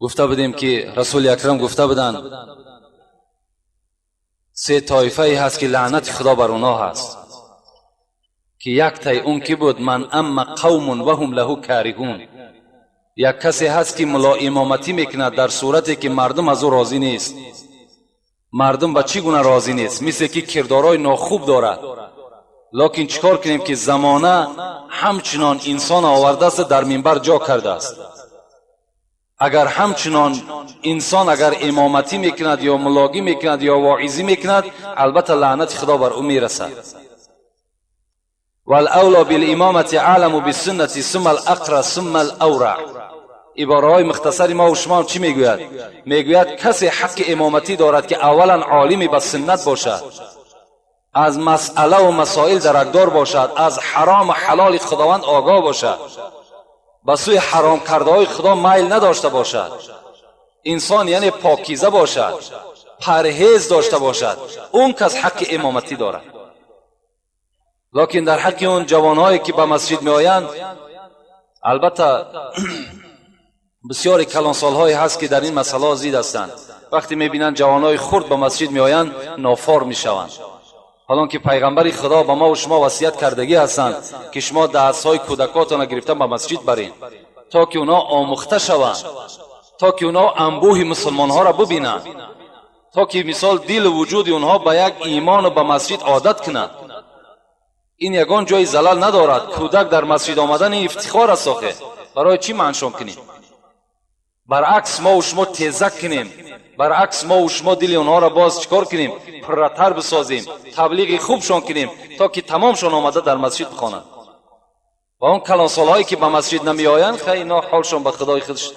гуфта будем, ки Расули Акрам гуфта буданд, се тоифае ҳаст, ки лаънати Худо бар онҳо ҳаст, ки як тай он ки буд ман амма қавмун ва ҳум лаҳу кариҳун. Як касе ҳаст, ки мулоимоматӣ мекунад дар сурате ки мардум аз ӯ розӣ нест. Мардум ба чӣ гуна розӣ нест? Мисле ки кирдорҳои нохуб дорад. Локин чӣ кор кунем, ки замона ҳамчунон инсон овардааст, дар минбар ҷо кардааст. Агар ҳамчунон инсон агар имоматӣ мекунад ё мулогӣ мекунад ё воизӣ мекунад, албатта лаънати Худо бар ӯ мерасад. والأولى بالإمامة أعلم بالسنة ثم الأقرأ ثم الأورع. عباره‌های مختصری ما و شما چی میگوید؟ میگوید کسی حق امامتی دارد که اولا عالمی به سنت باشد، از مسئله و مسائل درکدار باشد، از حرام و حلال خداوند آگاه باشد، به سوی حرام کرده های خدا میل نداشته باشد، انسان یعنی پاکیزه باشد، پرهیز داشته باشد، اون کس حق امامتی دارد. لکن در حق اون جوانهایی که به مسجد می آیند، البته بسیاری کلانسالهایی هست که در این مسئله زید هستند. وقتی میبینند جوانهای خرد به مسجد می آیند، نافار میشوند. حالان که پیغمبر خدا به ما و شما وصیت کردگی هستند که شما دستهای کودکاتان را گرفته به مسجد برین تا که اونا آموخته شوند، تا که اونا انبوه مسلمان ها را ببینند، تا که مثال دل و وجود اونها به یک ایمان و به مسجد عادت کنند. این یگان جای زلل ندارد. کودک در مسجد آمدن افتخار است. آخه برای چی منشان کنیم؟ برعکس ما و شما تیزک کنیم، برعکس ما و شما دل اونها را باز چکار کنیم؟ پرتر بسازیم، تبلیغ خوبشان کنیم تا که تمامشان آمده در مسجد بخوانند. و اون کلانسالهایی که به مسجد نمی آیند، خیلی اینا حالشان به خدای خودش،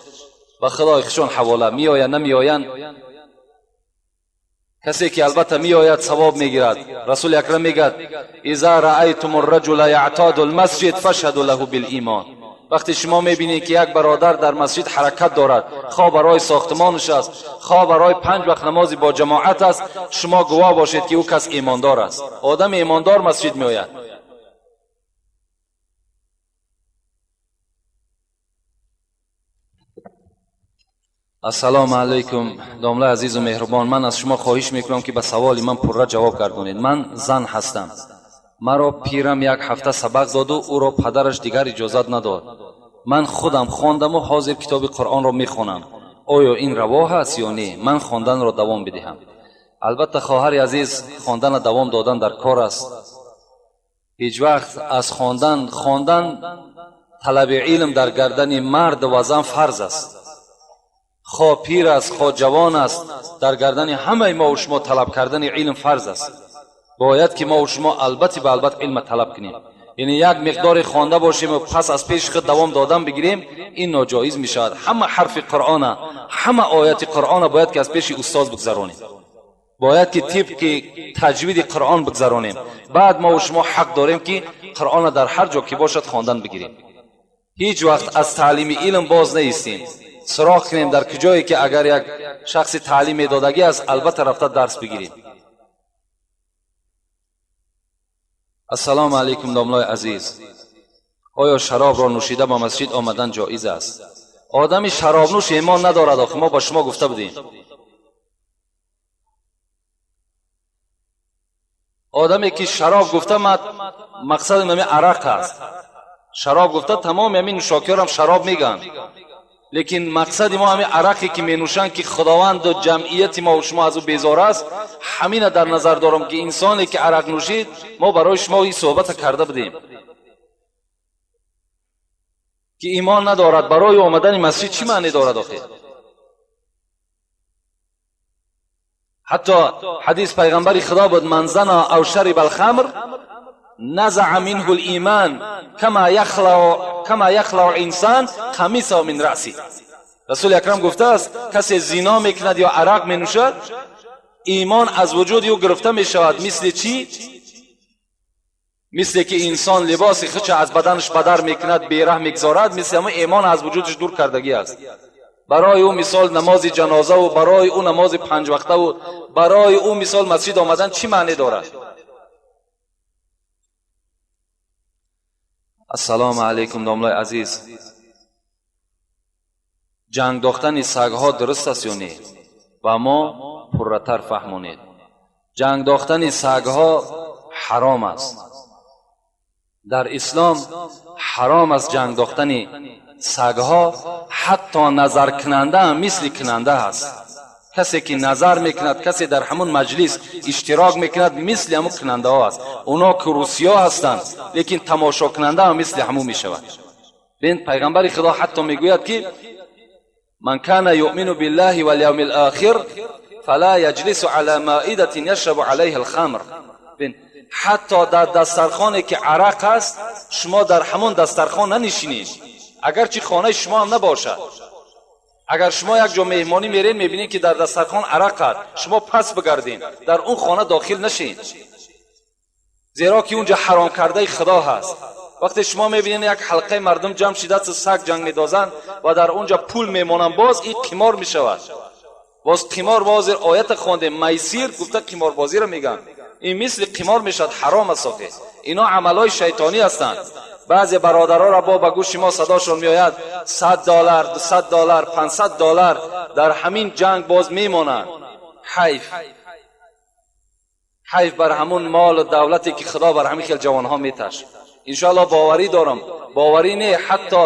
به خدای خودشان حواله، می آیند نمی آیند. کسی که البته می آید ثواب می گیرد. رسول اکرم میگد اذا رأیتم الرجل یعتاد المسجد فاشهدوا له بالایمان. وقتی شما میبینید که یک برادر در مسجد حرکت دارد، خواه برای ساختمانش است، خواه برای 5 وقت نمازی با جماعت است، شما گواه باشید که او کس ایماندار است. آدم ایماندار مسجد میآید. السلام علیکم دامله عزیز و مهربان، من از شما خواهش میکنم که به سوال من پرره جواب گردانید. من زن هستم، مرا پیرم یک هفته سبق داد و او را پدرش دیگر اجازت نداد. من خودم خواندم و حاضر کتاب قرآن را میخوانم. Оё ин раво ҳаст ё не? Ман хонданро давом бидиҳам? Албатта, хоҳари азиз, хонданро давом додан дар кор аст. Ҳеҷ вақт аз хондан талаби илм дар гардани мард ва зан фарз аст. Хо пир аст, хо ҷавон аст, дар гардани ҳамаи мо шумо талаб кардани илм фарз аст. Бояд ки мо шумо албатта ба албат илм талаб кунем. Яъне як миқдоре хонда бошем ва пас аз пеши худ давом додан бигирем, ин ноҷоиз мешавад. Ҳама ҳарфи Қуръона, ҳама ояти Қуръона бояд ки аз пеши устоз бигзаронем. Бояд ки тибқи таҷвиди Қуръон бигзаронем. Баъд мо шумо ҳақ дорем ки Қуръона дар ҳар ҷо ки бошад хондан бигирем. Ҳеҷ вақт аз таълими илм боз наистем. Суроғ кунем дар куҷое ки агар як шахси таълим медодагӣ аст, албатта рафта дарс бигирем. Ассалому алайкум, домлои азиз. Оё шаробро нӯшида ба масҷид омадан ҷоиз аст? Одами шаробнӯш имон надорад. Охи, мо ба шумо гуфта будем. Одаме ки шароб гуфта, мақсади ҳами арақ аст. Шароб гуфта тамоми ҳамин нӯшокиёрам шароб мегӯянд, лекин мақсади мо ҳамин арақе ки менӯшанд, ки худованду ҷамъияти мо шумо аз ӯ безор аст, ҳамина дар назар дорам, ки инсоне ки арақ нӯшид, мо барои шумо ин суҳбата карда будем, ки имон надорад, барои омадани масҷид чӣ маъне дорад? Охир, ҳатто ҳадис пайғамбари худо буд: ман зана ав шариба алхамр نزع منه الایمان كما يخلع انسان قمیصه من رأسه. رسول اکرم گفته است کسی زنا میکند یا عرق می نوشد، ایمان از وجود او گرفته می شود. مثل چی؟ مثل که انسان لباس خودش از بدنش بدر میکند، بیره میگذارد، مثل همه ایمان از وجودش دور کردگی است. برای او مثال نماز جنازه و برای او نماز پنج وقته و برای او مثال مسجد آمدن چی معنی دارد؟ Ассалому алайкум, домлои азиз. Ҷанг дохтани сагҳо дуруст аст ё не? Ба мо пурратар фаҳмонед. Ҷанг дохтани сагҳо ҳаром аст. Дар ислом ҳаром аст ҷанг дохтани сагҳо. Ҳатто назаркунанда ҳам мисли кунанда аст. Касе ки назар мекунад, касе дар ҳамун маҷлис иштирок мекунад, мисли ҳамун кунандаҳо аст. Оно ки русиё ҳастанд, лекин тамошокунанда ҳам мисли ҳамун мешавад. Бин, пайғамбари худо ҳатто мегӯяд ки من كان يؤمن بالله واليوم الآخر فلا يجلس على مائدة يشرب عليها الخمر. بین، ҳатто дар дастархоне ки арақ аст, шумо дар ҳамон дастархон нанишинед, агарчи хонаи шумо ҳам набошад. Агар шумо як ҷо меҳмонӣ меред, мебинед ки дар дастархон арақ аст, шумо пас бигардед, дар он хона дохил нашед, зеро ки унҷа ҳаром кардаи худо ҳаст. Вақте шумо мебинед, як ҳалқаи мардум ҷамъ шидаст, саг ҷанг медозанд ва дар он ҷо пул мемонанд, боз ин қимор мешавад. Боз қимор, ҳозир оята хондем, майсир гуфта қиморбозиро мегӯянд, ин мисли қимор мешавад, ҳаром аст. Охи, ино амалҳои шайтонӣ ҳастанд. Баъзе бародароро бо ба гӯши мо садошон меояд: 100 доллар, 200 доллар, 500 доллар дар ҳамин ҷанг боз мемонанд. Ҳайф, ҳайф бар ҳамун молу давлате ки худо бар ҳамин хел ҷавонҳо меташ. Иншоалло, боварӣ дорам, боварӣ не, ҳатто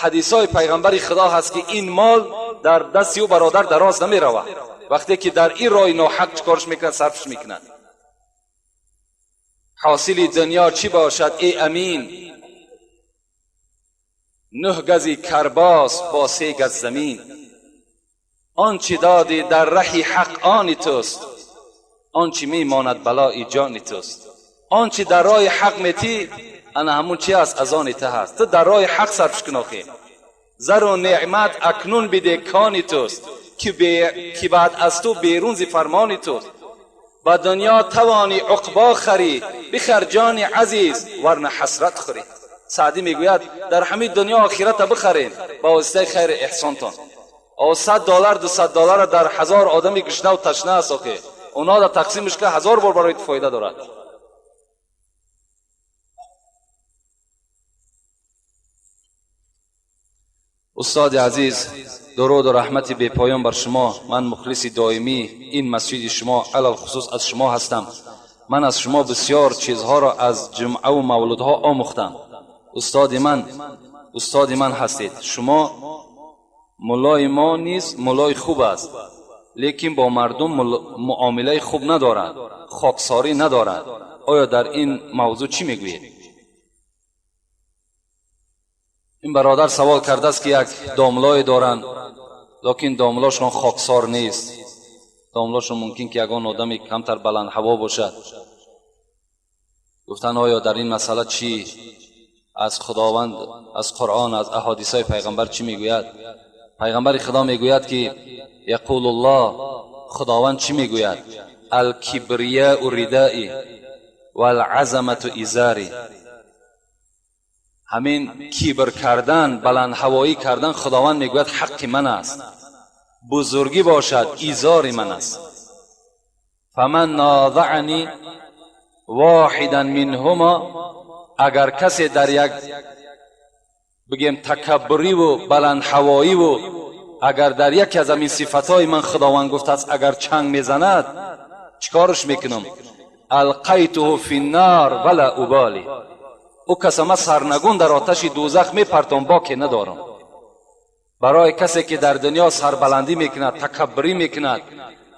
ҳадисҳои пайғамбари худо ҳаст, ки ин мол дар дасти ӯ бародар дароз намеравад, вақте ки дар ин роҳи ноҳақ чӣ корш мекунад, сарфш мекунад. Ҳосили дунё чӣ бошад, эй амин? Нӯҳ гази карбос бо се газ замин. Он чӣ додӣ дар раҳи ҳақ они туст, он чӣ мемонад балои ҷони туст. Он чӣ дар роҳи ҳақ метӣ, ана ҳамун чи аст, аз они ту ҳаст. Ту дар роҳи ҳақ сарфш кун. Охи, зару неъмат акнун биде, кони туст, ки баъд аз ту берун зи фармони туст. Ба дунё тавонӣ уқбо харӣ, бихар ҷони азиз, варна ҳасрат хӯрӣ. Саъдӣ мегӯяд, дар ҳамин дунё охирата бихарем ба воситаи хайри эҳсонтон. О, 100 доллар, 200 доллара дар ҳазор одами гушнаву ташна аст, охи, онҳо да тақсимш ка, ҳазор бор барои ту фоида дорад. Устоди азиз, дуруду раҳмати бепоён бар шумо. Ман мухлиси доимии ин масҷиди шумо, алалхусус аз шумо ҳастам. Ман аз шумо бисёр чизҳоро аз ҷумъаву мавлудҳо омӯхтам. Устоди ман, устоди ман ҳастед шумо. Муллои мо низ муллои хуб аст, лекин бо мардум муомилаи хуб надорад, хоксорӣ надорад. Оё дар ин мавзӯъ чӣ мегӯед? Ин бародар савол кардааст, ки як домлое доранд, лекин домлошон хоксор нест. Домлошон мумкин ки ягон одами камтар баландҳаво бошад. Гуфтанд, оё дар ин масъала чӣ аз Худованд, аз Қуръон, аз аҳодисҳои пайғамбар чӣ мегӯяд? Пайғамбари Худо мегӯяд, ки яқулуллоҳ, Худованд чӣ мегӯяд? Алкибрияу ридаи валазамату изари. Ҳамин кибр кардан, баландҳавоӣ кардан, Худованд мегӯяд ҳаққи ман аст, бузургӣ бошад изори ман аст. Фаман нозаъани воҳидан минҳума, агар касе дар як бигем такаббуриву баландҳавоиву агар дар яке аз ҳамин сифатҳои ман Худованд гуфтааст, агар чанг мезанад, чӣ корш мекунам? Алқайтуҳу финнар вала убали. Ӯ каса ман сарнагун дар оташи дӯзах мепартом, боке надорам. Барои касе ки дар дунё сарбаландӣ мекунад, такаббурӣ мекунад,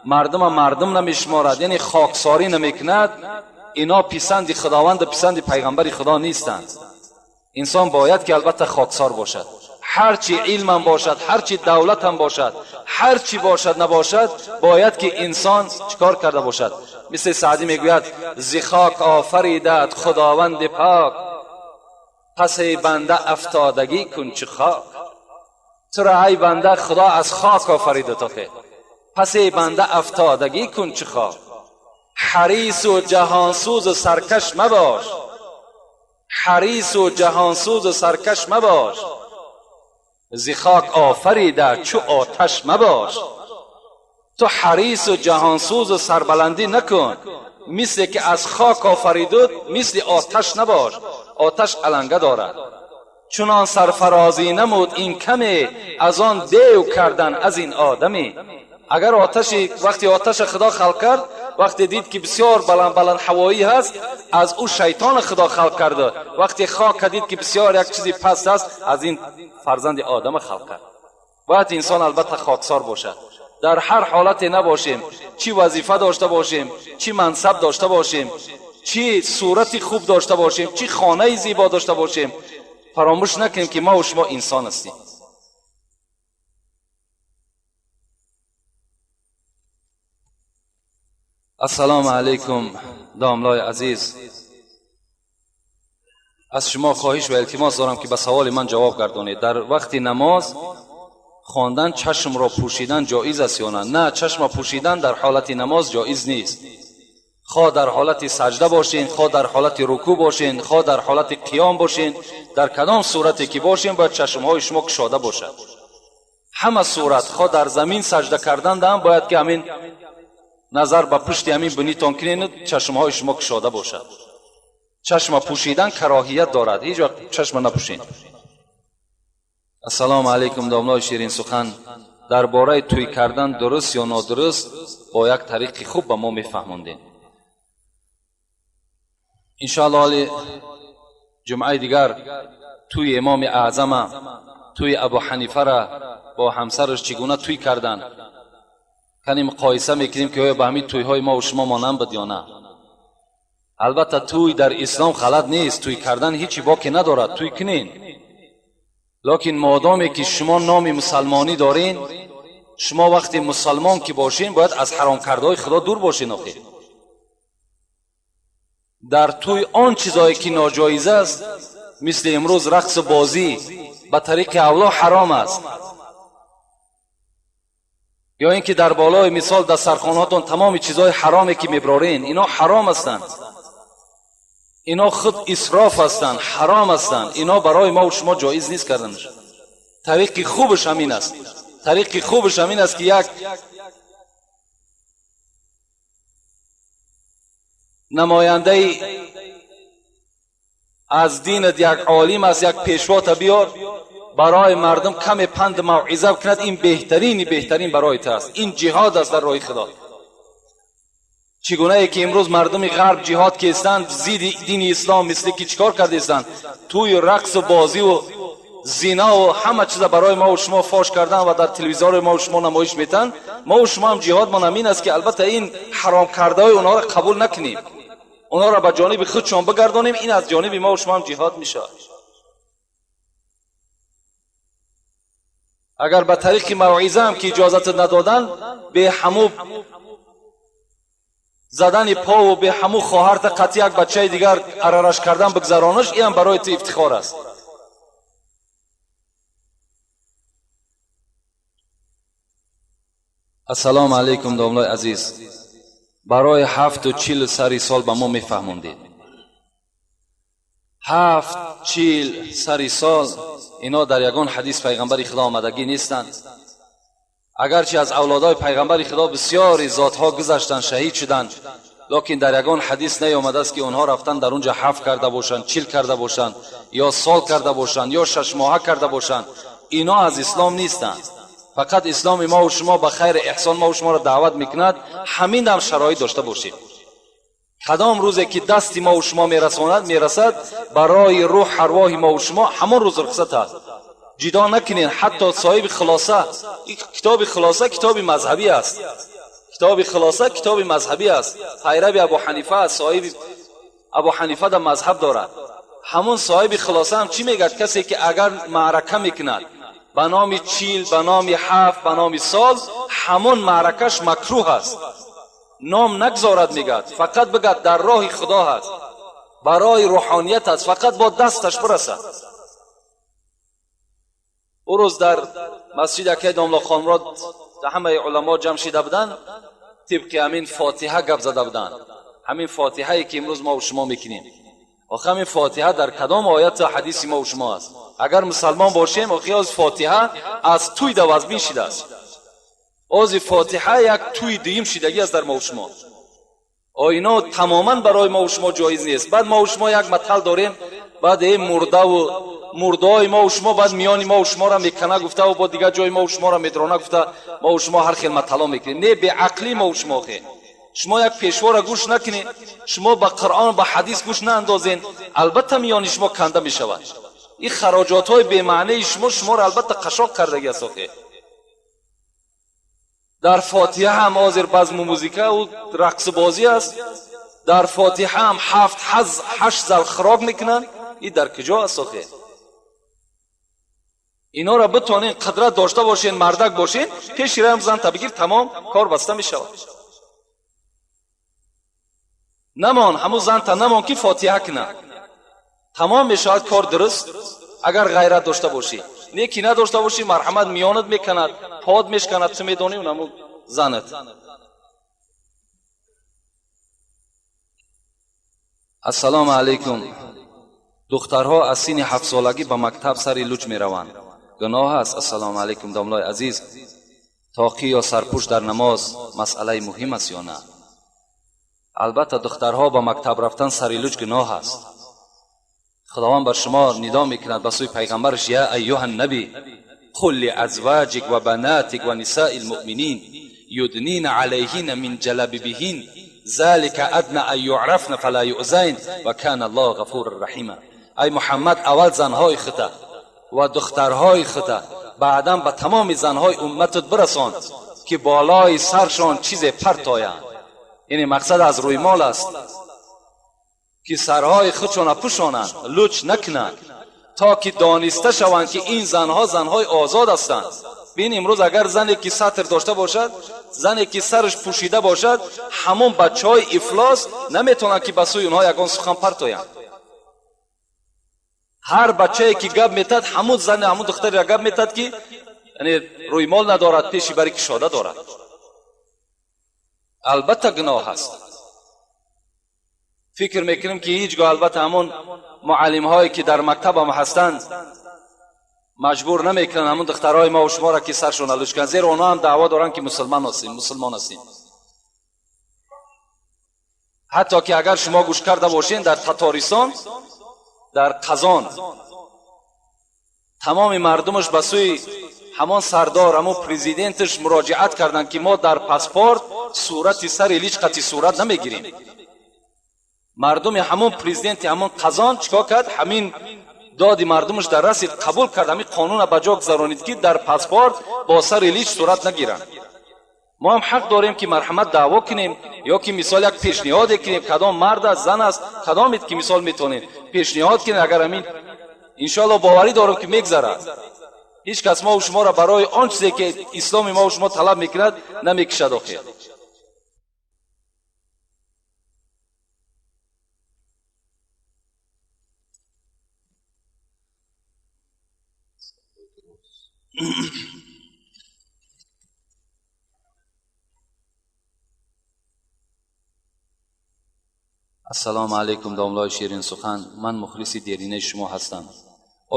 мардума мардум намешуморад, яъне хоксорӣ намекунад, ино писанди Худованду писанди пайғамбари Худо нестанд. Инсон бояд ки албатта хоксор бошад. Ҳарчи илмам бошад, ҳарчи давлатам бошад, ҳарчи бошад набошад, бояд ки инсон чикор карда бошад? Мисли Саъдӣ мегӯяд: зи хок офаридат Худованди пок, пас эй банда афтодагӣ кун чу хок. Туро эй банда Худо аз хок офарида тохе, пас эй банда афтодагӣ кун чу хок. Ҳарису ҷаҳонсӯзу саркаш мабош, ҳарису ҷаҳонсӯзу саркаш мабош, зи хок офарида чу оташ мабош. Ту ҳарису ҷаҳонсӯзу сарбаландӣ накун, мисле ки аз хок офаридуд, мисли оташ набош. Оташ аланга дорад. Чунон сарфарозӣ намуд ин каме, аз он дев кардан аз ин одаме. Агар оташи вақти оташа Худо халқ кард, вақте дид ки бисёр баланд баланд ҳавоӣ ҳаст, аз ӯ шайтона Худо халқ карда. Вақте хока дид ки бисёр як чизи паст аст, аз ин фарзанди одама халқ кард. Бояд инсон албатта хоксор бошад. Дар ҳар ҳолате набошем, чӣ вазифа дошта бошем, чӣ мансаб дошта бошем, чӣ сурати хуб дошта бошем, чӣ хонаи зебо дошта бошем, фаромӯш накунем ки ма ва шумо инсон ҳастем. Ассалому алайкум, домлои азиз. Аз шумо хоҳиш ва илтимос дорам, ки ба саволи ман ҷавоб гардонед. Дар вақти намоз хондан чашмро пӯшидан ҷоиз аст ё на? На, чашма пӯшидан дар ҳолати намоз ҷоиз нест. Хоҳ дар ҳолати саҷда бошен, хоҳ дар ҳолати рукӯъ бошен, хоҳ дар ҳолати қиём бошен, дар кадом сурате ки бошен, бояд чашмҳои шумо кушода бошад. Ҳама сурат, хоҳ дар замин саҷда кардан даам, бояд ки ҳамин назар ба пушти ҳамин бинитон кунену чашмҳои шумо кушода бошад. Чашма пӯшидан кароҳият дорад, ҳеҷ вақт чашма напӯшед. Ассалому алайкум, домлои ширинсухан. Дар бораи тӯй кардан дуруст ё нодуруст бо як тариқи хуб ба мо мефаҳмондем. Иншоалло ҳоли ҷумъаи дигар тӯи имоми аъзама, тӯи Абу Ҳанифара бо ҳамсараш чӣ гуна тӯй карданд, кани муқоиса мекунем, ки оё ба ҳамин тӯйҳои мо ва шумо монанд буд ё на. Албатта тӯй дар ислом ғалат нест, тӯй кардан ҳечи боке надорад, тӯй кунен. Лекин модоме ки шумо номи мусалмонӣ дорен, шумо вақте мусалмон ки бошен, бояд аз ҳаромкардаҳои Худо дур бошен. Охир дар тӯй он чизое ки ноҷоиз аст, мисли имрӯз рақсу бозӣ ба тариқи авло ҳаром аст, ё ин ки дар болои мисол дастархонаҳотон тамоми чизҳои ҳароме ки меброрен, ино ҳаром ҳастанд, ино худ исроф ҳастанд, ҳаром ҳастанд, ино барои мо шумо ҷоиз нест карданаш. Тариқи хубаш ҳамин аст, тариқи хубаш ҳамин аст, ки як намояндаи аз динат, як олим аст, як пешвота биёр, барои мардум каме панд мавъиза кунад. Ин беҳтарини беҳтарин барои ту аст, ин ҷиҳод аст дар роҳи Худо. Чӣ гунае ки имрӯз мардуми ғарб ҷиҳод кестанд зидди дини ислом, мисли ки чӣ кор кардестанд, тӯю рақсу бозиву Зино ва ҳама чиза барои мо ва шумо фош кардан ва дар телевизори мо ва шумо намоиш метан, мо ва шумо ҳам ҷиҳодмон ҳамин аст, ки албатта ин ҳаром кардаҳои онҳоро қабул накунем, онҳоро ба ҷониби худшон бигардонем. Ин аз ҷониби мо ва шумо ҳам ҷиҳод мешавад. Агар ба тариқи мавъиза ҳам ки иҷозат надодан, бе ҳаму задани по ва бе ҳаму хоҳарта қатъи як бачаи дигар арараш кардан бигзаронаш, ин ҳам барои ту ифтихор аст. Ассалому алайкум, домлои азиз. Барои 40 сари сол ба мо мефаҳмондед. 40 сари сол ино дар ягон ҳадис пайғамбари худо омадагӣ нестанд. Агарчи аз авлодои пайғамбари худо бисёри зотҳо гузаштанд, шаҳид шуданд, лекин дар ягон ҳадис наёмадааст, ки онҳо рафтан дар унҷа 7 карда бошанд, 40 карда бошанд, ё сол карда бошанд, ё 6 моҳа карда бошанд. Ино аз ислом нестанд. Фақат исломи мо ва шумо ба хайри эҳсон мо ва шуморо даъват мекунад, ҳамин дам шароит дошта бошем. Кадом рӯзе ки дасти мо ва шумо мерасонад, мерасад, барои рӯҳ арвоҳи мо ва шумо ҳамон рӯз рухсат аст. Ҷидо накунед. Ҳатто соҳиби хулоса, китоби хулоса китоби мазҳабӣ аст, китоби хулоса китоби мазҳабӣ аст, пайрави Абу Ҳанифа аст, соҳиби Абу Ҳанифа дар мазҳаб дорад. Ҳамон соҳиби хулоса ҳам чӣ мегӯяд? Касе ки агар маърака мекунад ба номи 40, ба номи 7, ба номи сол, ҳамон маъракаш макрӯҳ аст. Ном нагзорад, мегӯяд, фақат бигӯяд дар роҳи худо ҳаст, барои рӯҳоният аст, фақат бо дасташ бирасад. Ӯ рӯз дар масҷид акай домло Хонмурод ҳамаи уламо ҷамъ шида буданд, тибқи ҳамин фотиҳа гап зада буданд, ҳамин фотиҳае ки имрӯз мо шумо мекунем. Охи, ҳамин фотиҳа дар кадом ояту ҳадиси мо шумо аст? Агар мусалмон бошем, охи, оз фотиҳа аз туй давазбин шидааст. Ози фотиҳа як туи дуюм шидагӣ аст дар мо шумо. Ино тамоман барои мо шумо ҷоиз нест. Баъд мо шумо як матал дорем, баъд э мурдаву мурдаҳои мо шумо баъд миёни мо шуморо мекана гуфтаву бо дигар ҷои мо шуморо медрона гуфта, мо шумо ҳар хел матало мекунем. Не, беақлӣ мо шумо. Хе, шумо як пешворо гӯш накунед, шумо ба Қуръон, ба ҳадис гӯш наандозен, албатта миёни шумо канда мешавад. Ин хароҷотҳои бемаънии шумо шуморо албатта қашоқ кардагӣ аст. Охе, дар фотиҳа ҳам ҳозир базму музикаву рақсбозӣ аст, дар фотиҳа ҳам 7 8 зал хирок мекунанд. Ин дар куҷо аст? Охе, инора битонен, қудрат дошта бошен, мардак бошен, пеши раям занта бигир, тамом, кор баста мешавад. Намон, ҳамун занта намон, ки фотиҳа кунад, тамом мешавад кор, дуруст. Агар ғайрат дошта бошӣ. Не ки надошта бошӣ, марҳамат, миёнат меканад, под мешканад, ту медонӣ унаму занат. Ассалому алайкум. Духтарҳо аз синни 7-солагӣ ба мактаб сари луч мераванд, гуноҳ аст? Ассалому алайкум, домлои азиз. Тоқӣ ё сарпӯш дар намоз масъалаи муҳим аст ё на? Албатта, духтарҳо ба мактаб рафтан сари луч гуноҳ аст. Худованд бар шумо нидо мекунад ба сӯи пайғамбараш: «Я айюҳа наби, қул лиазваҷик ва банатик ва нисаи лмуъминин юднина алайҳина мин ҷалабибиҳин, залика адна ан юърафна фала юъзайн, ва кана аллоҳу ғафуран раҳима». Ай Муҳаммад, аввал занҳои хута ва духтарҳои хута, баъдан ба тамоми занҳои умматат бирасон, ки болои саршон чизе партоянд. Яъне мақсад аз рӯймол аст, ки сарҳои худшона пӯшонанд, луч накунанд, то ки дониста шаванд, ки ин занҳо занҳои озод ҳастанд. Бин, имрӯз агар зане ки сатр дошта бошад, зане ки сараш пӯшида бошад, ҳамон бачаҳои ифлос наметавонанд, ки ба сӯи онҳо ягон сухан партоянд. Ҳар бачае ки гап метад, ҳамун зане, ҳамун духтареро гап метад, ки яъне рӯймол надорад, пеши бари кушода дорад. Албатта, гуноҳ аст. Фикр мекунем, ки ҳеҷ гоҳ албатта ҳамон муаллимҳое ки дар мактабам ҳастанд, маҷбур намекунанд ҳамон духтарҳои мо шуморо, ки саршона луч кунанд, зеро онҳо ҳам даъво доранд, ки мусулман ҳастем, мусулмон ҳастем. Ҳатто ки агар шумо гӯш карда бошед, дар Татористон, дар Қазон тамоми мардумаш ба сӯи ҳамон сардор, ҳамон президенташ муроҷиат карданд, ки мо дар паспорт сурати сари лич қати сурат намегирем. Мардуми ҳамон президенти ҳамон Қазон чикор кард? Ҳамин Доди мардумаш дар расид, қабул кард, ҳамин қонуна ба ҷо гузаронид, ки дар паспорт бо сари лич сурат нагиранд. Мо ҳам ҳақ дорем, ки марҳамат даъво кунем, ё ки мисол як пешниҳоде кунем, кадом мард аст, зан аст, кадомед ки мисол метавонем пешниҳод кунем. Агар ҳамин иншоалло боварӣ дорам, ки мегзарад. Ҳеҷ кас мову шуморо барои он чизе ки исломи мову шумо талаб мекунад, намекишад охир. Ассалому алайкум, домлои ширин сухан, ман мухлиси деринаи шумо ҳастам.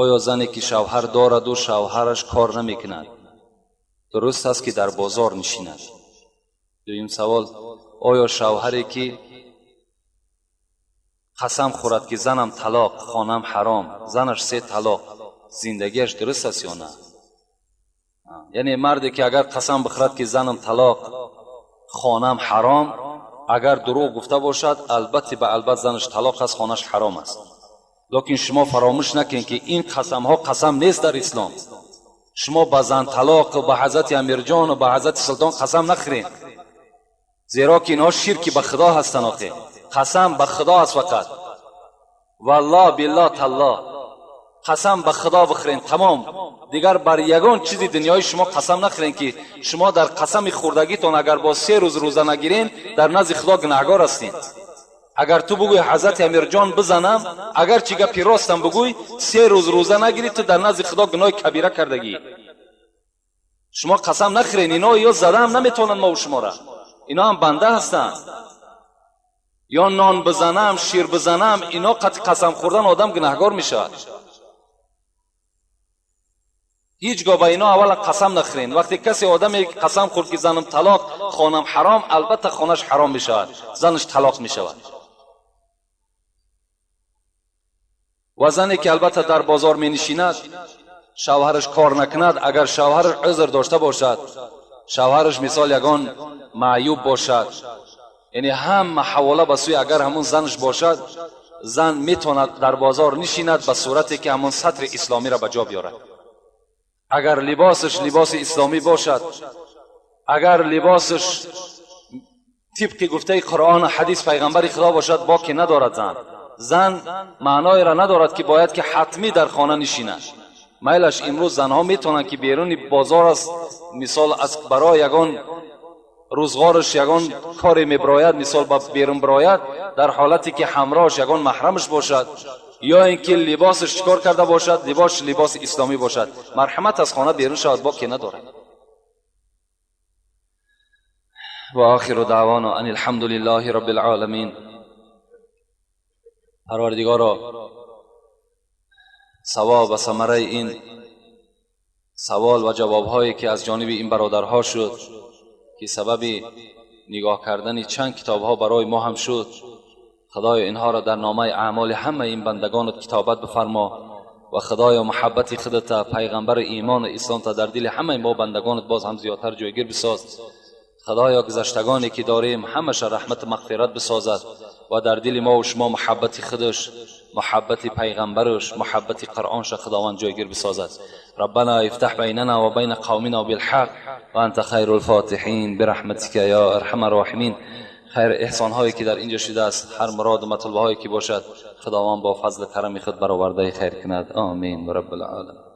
Оё зане ки шавҳар дораду шавҳараш кор намекунад, дуруст аст, ки дар бозор нишинад? Дуюм савол: оё шавҳаре ки қасам хӯрад, ки занам талоқ, хонам ҳаром, занаш се талоқ, зиндагиаш дуруст аст ё на? Яъне марде ки агар қасам бихӯрад, ки занам талоқ, хонам ҳаром, агар дурӯғ гуфта бошад, албатта ба албат занаш талоқ аст, хонаш ҳаром аст. Лекин шумо фаромӯш накунед, ки ин қасамҳо қасам нест дар ислом. Шумо ба зан талоқ, ба ҳазрати Амирҷону ба ҳазрати Султон қасам нахӯред, зеро ки инҳо ширки ба Худо ҳастанд. Охе, қасам ба Худо аст фақат, валлоҳ, биллоҳ, таллоҳ, қасам ба Худо бихӯрен, тамом. Дигар бар ягон чизи дунёи шумо қасам нахӯрен, ки шумо дар қасами хӯрдагитон агар бо 3 рӯз рӯза нагирен, дар назди Худо гунаҳгор ҳастед. Агар ту бугӯй ҳазрати Амирҷон бизанам, агар чӣ гапи ростам бугӯй, 3 рӯз рӯза нагирӣ, ту дар назди Худо гуноҳи кабира кардагӣ. Шумо қасам нахӯрен. Ино ё задаам наметавонанд мову шумора, ино ҳам банда ҳастанд. Ё нон бизанам, шир бизанам, ино қати қасам хӯрдан одам гунаҳгор мешавад. Ҳеҷ гоҳ ба ино аввалан қасам нахӯрен. Вақте касе одаме қасам хӯрд, ки занам талоқ, хонам ҳаром, албатта хонаш ҳаром мешавад, занаш талоқ мешавад. Ва зане ки албатта дар бозор менишинад, шавҳараш кор накунад, агар шавҳараш узр дошта бошад, шавҳараш мисол ягон маъюб бошад, яъне ҳама ҳавола ба сӯи агар ҳамун занаш бошад, зан метавонад дар бозор нишинад, ба сурате ки ҳамун сатри исломиро ба ҷо биёрад. Агар либосаш либоси исломӣ бошад, агар либосаш тибқи гуфтаи Қуръону ҳадис пайғамбари Худо бошад, боке надорад. Зан маъноеро надорад, ки бояд ки ҳатмӣ дар хона нишинад. Майлаш, имрӯз занҳо метавонанд, ки беруни бозор аст, мисол аз барои ягон рӯзғораш ягон коре мебирояд, мисол ба берун бирояд, дар ҳолате ки ҳамроҳаш ягон маҳрамаш бошад, ё ин ки либосаш чӣ кор карда бошад, либосш либоси исломӣ бошад, марҳамат аз хона берун шавад, боке надорад. Ва охиру даъвоно ан алҳамду лиллаҳи робби алоламин. Парвардигоро, савоб ва самараи ин савол ва ҷавобҳое ки аз ҷониби ин бародарҳо шуд, ки сабаби нигоҳ кардани чанд китобҳо барои мо ҳам шуд, Худоё, инҳоро дар номаи аъмоли ҳамаи ин бандагонат китобат бифармо. Ва Худоё, муҳаббати худата, пайғамбари имону исломта дар дили ҳамаи мо бандагонат боз ҳам зиёдтар ҷойгир бисоз. Худоё, гузаштагоне ки дорем, ҳамаша раҳмату мағфират бисозад ва дар дили мо шумо муҳаббати худаш, муҳаббати пайғамбараш, муҳаббати Қуръонша Худованд ҷойгир бисозад. ربنا افتح بيننا وبين قومنا بالحق وانت خير الفاتحين برحمتك يا ارحم الراحمين. خیر احسان هایی که در اینجا شده است، هر مراد و مطلبه هایی که باشد، خداوند با فضل کرم خود برآورده خیر کند. آمین رب العالمین.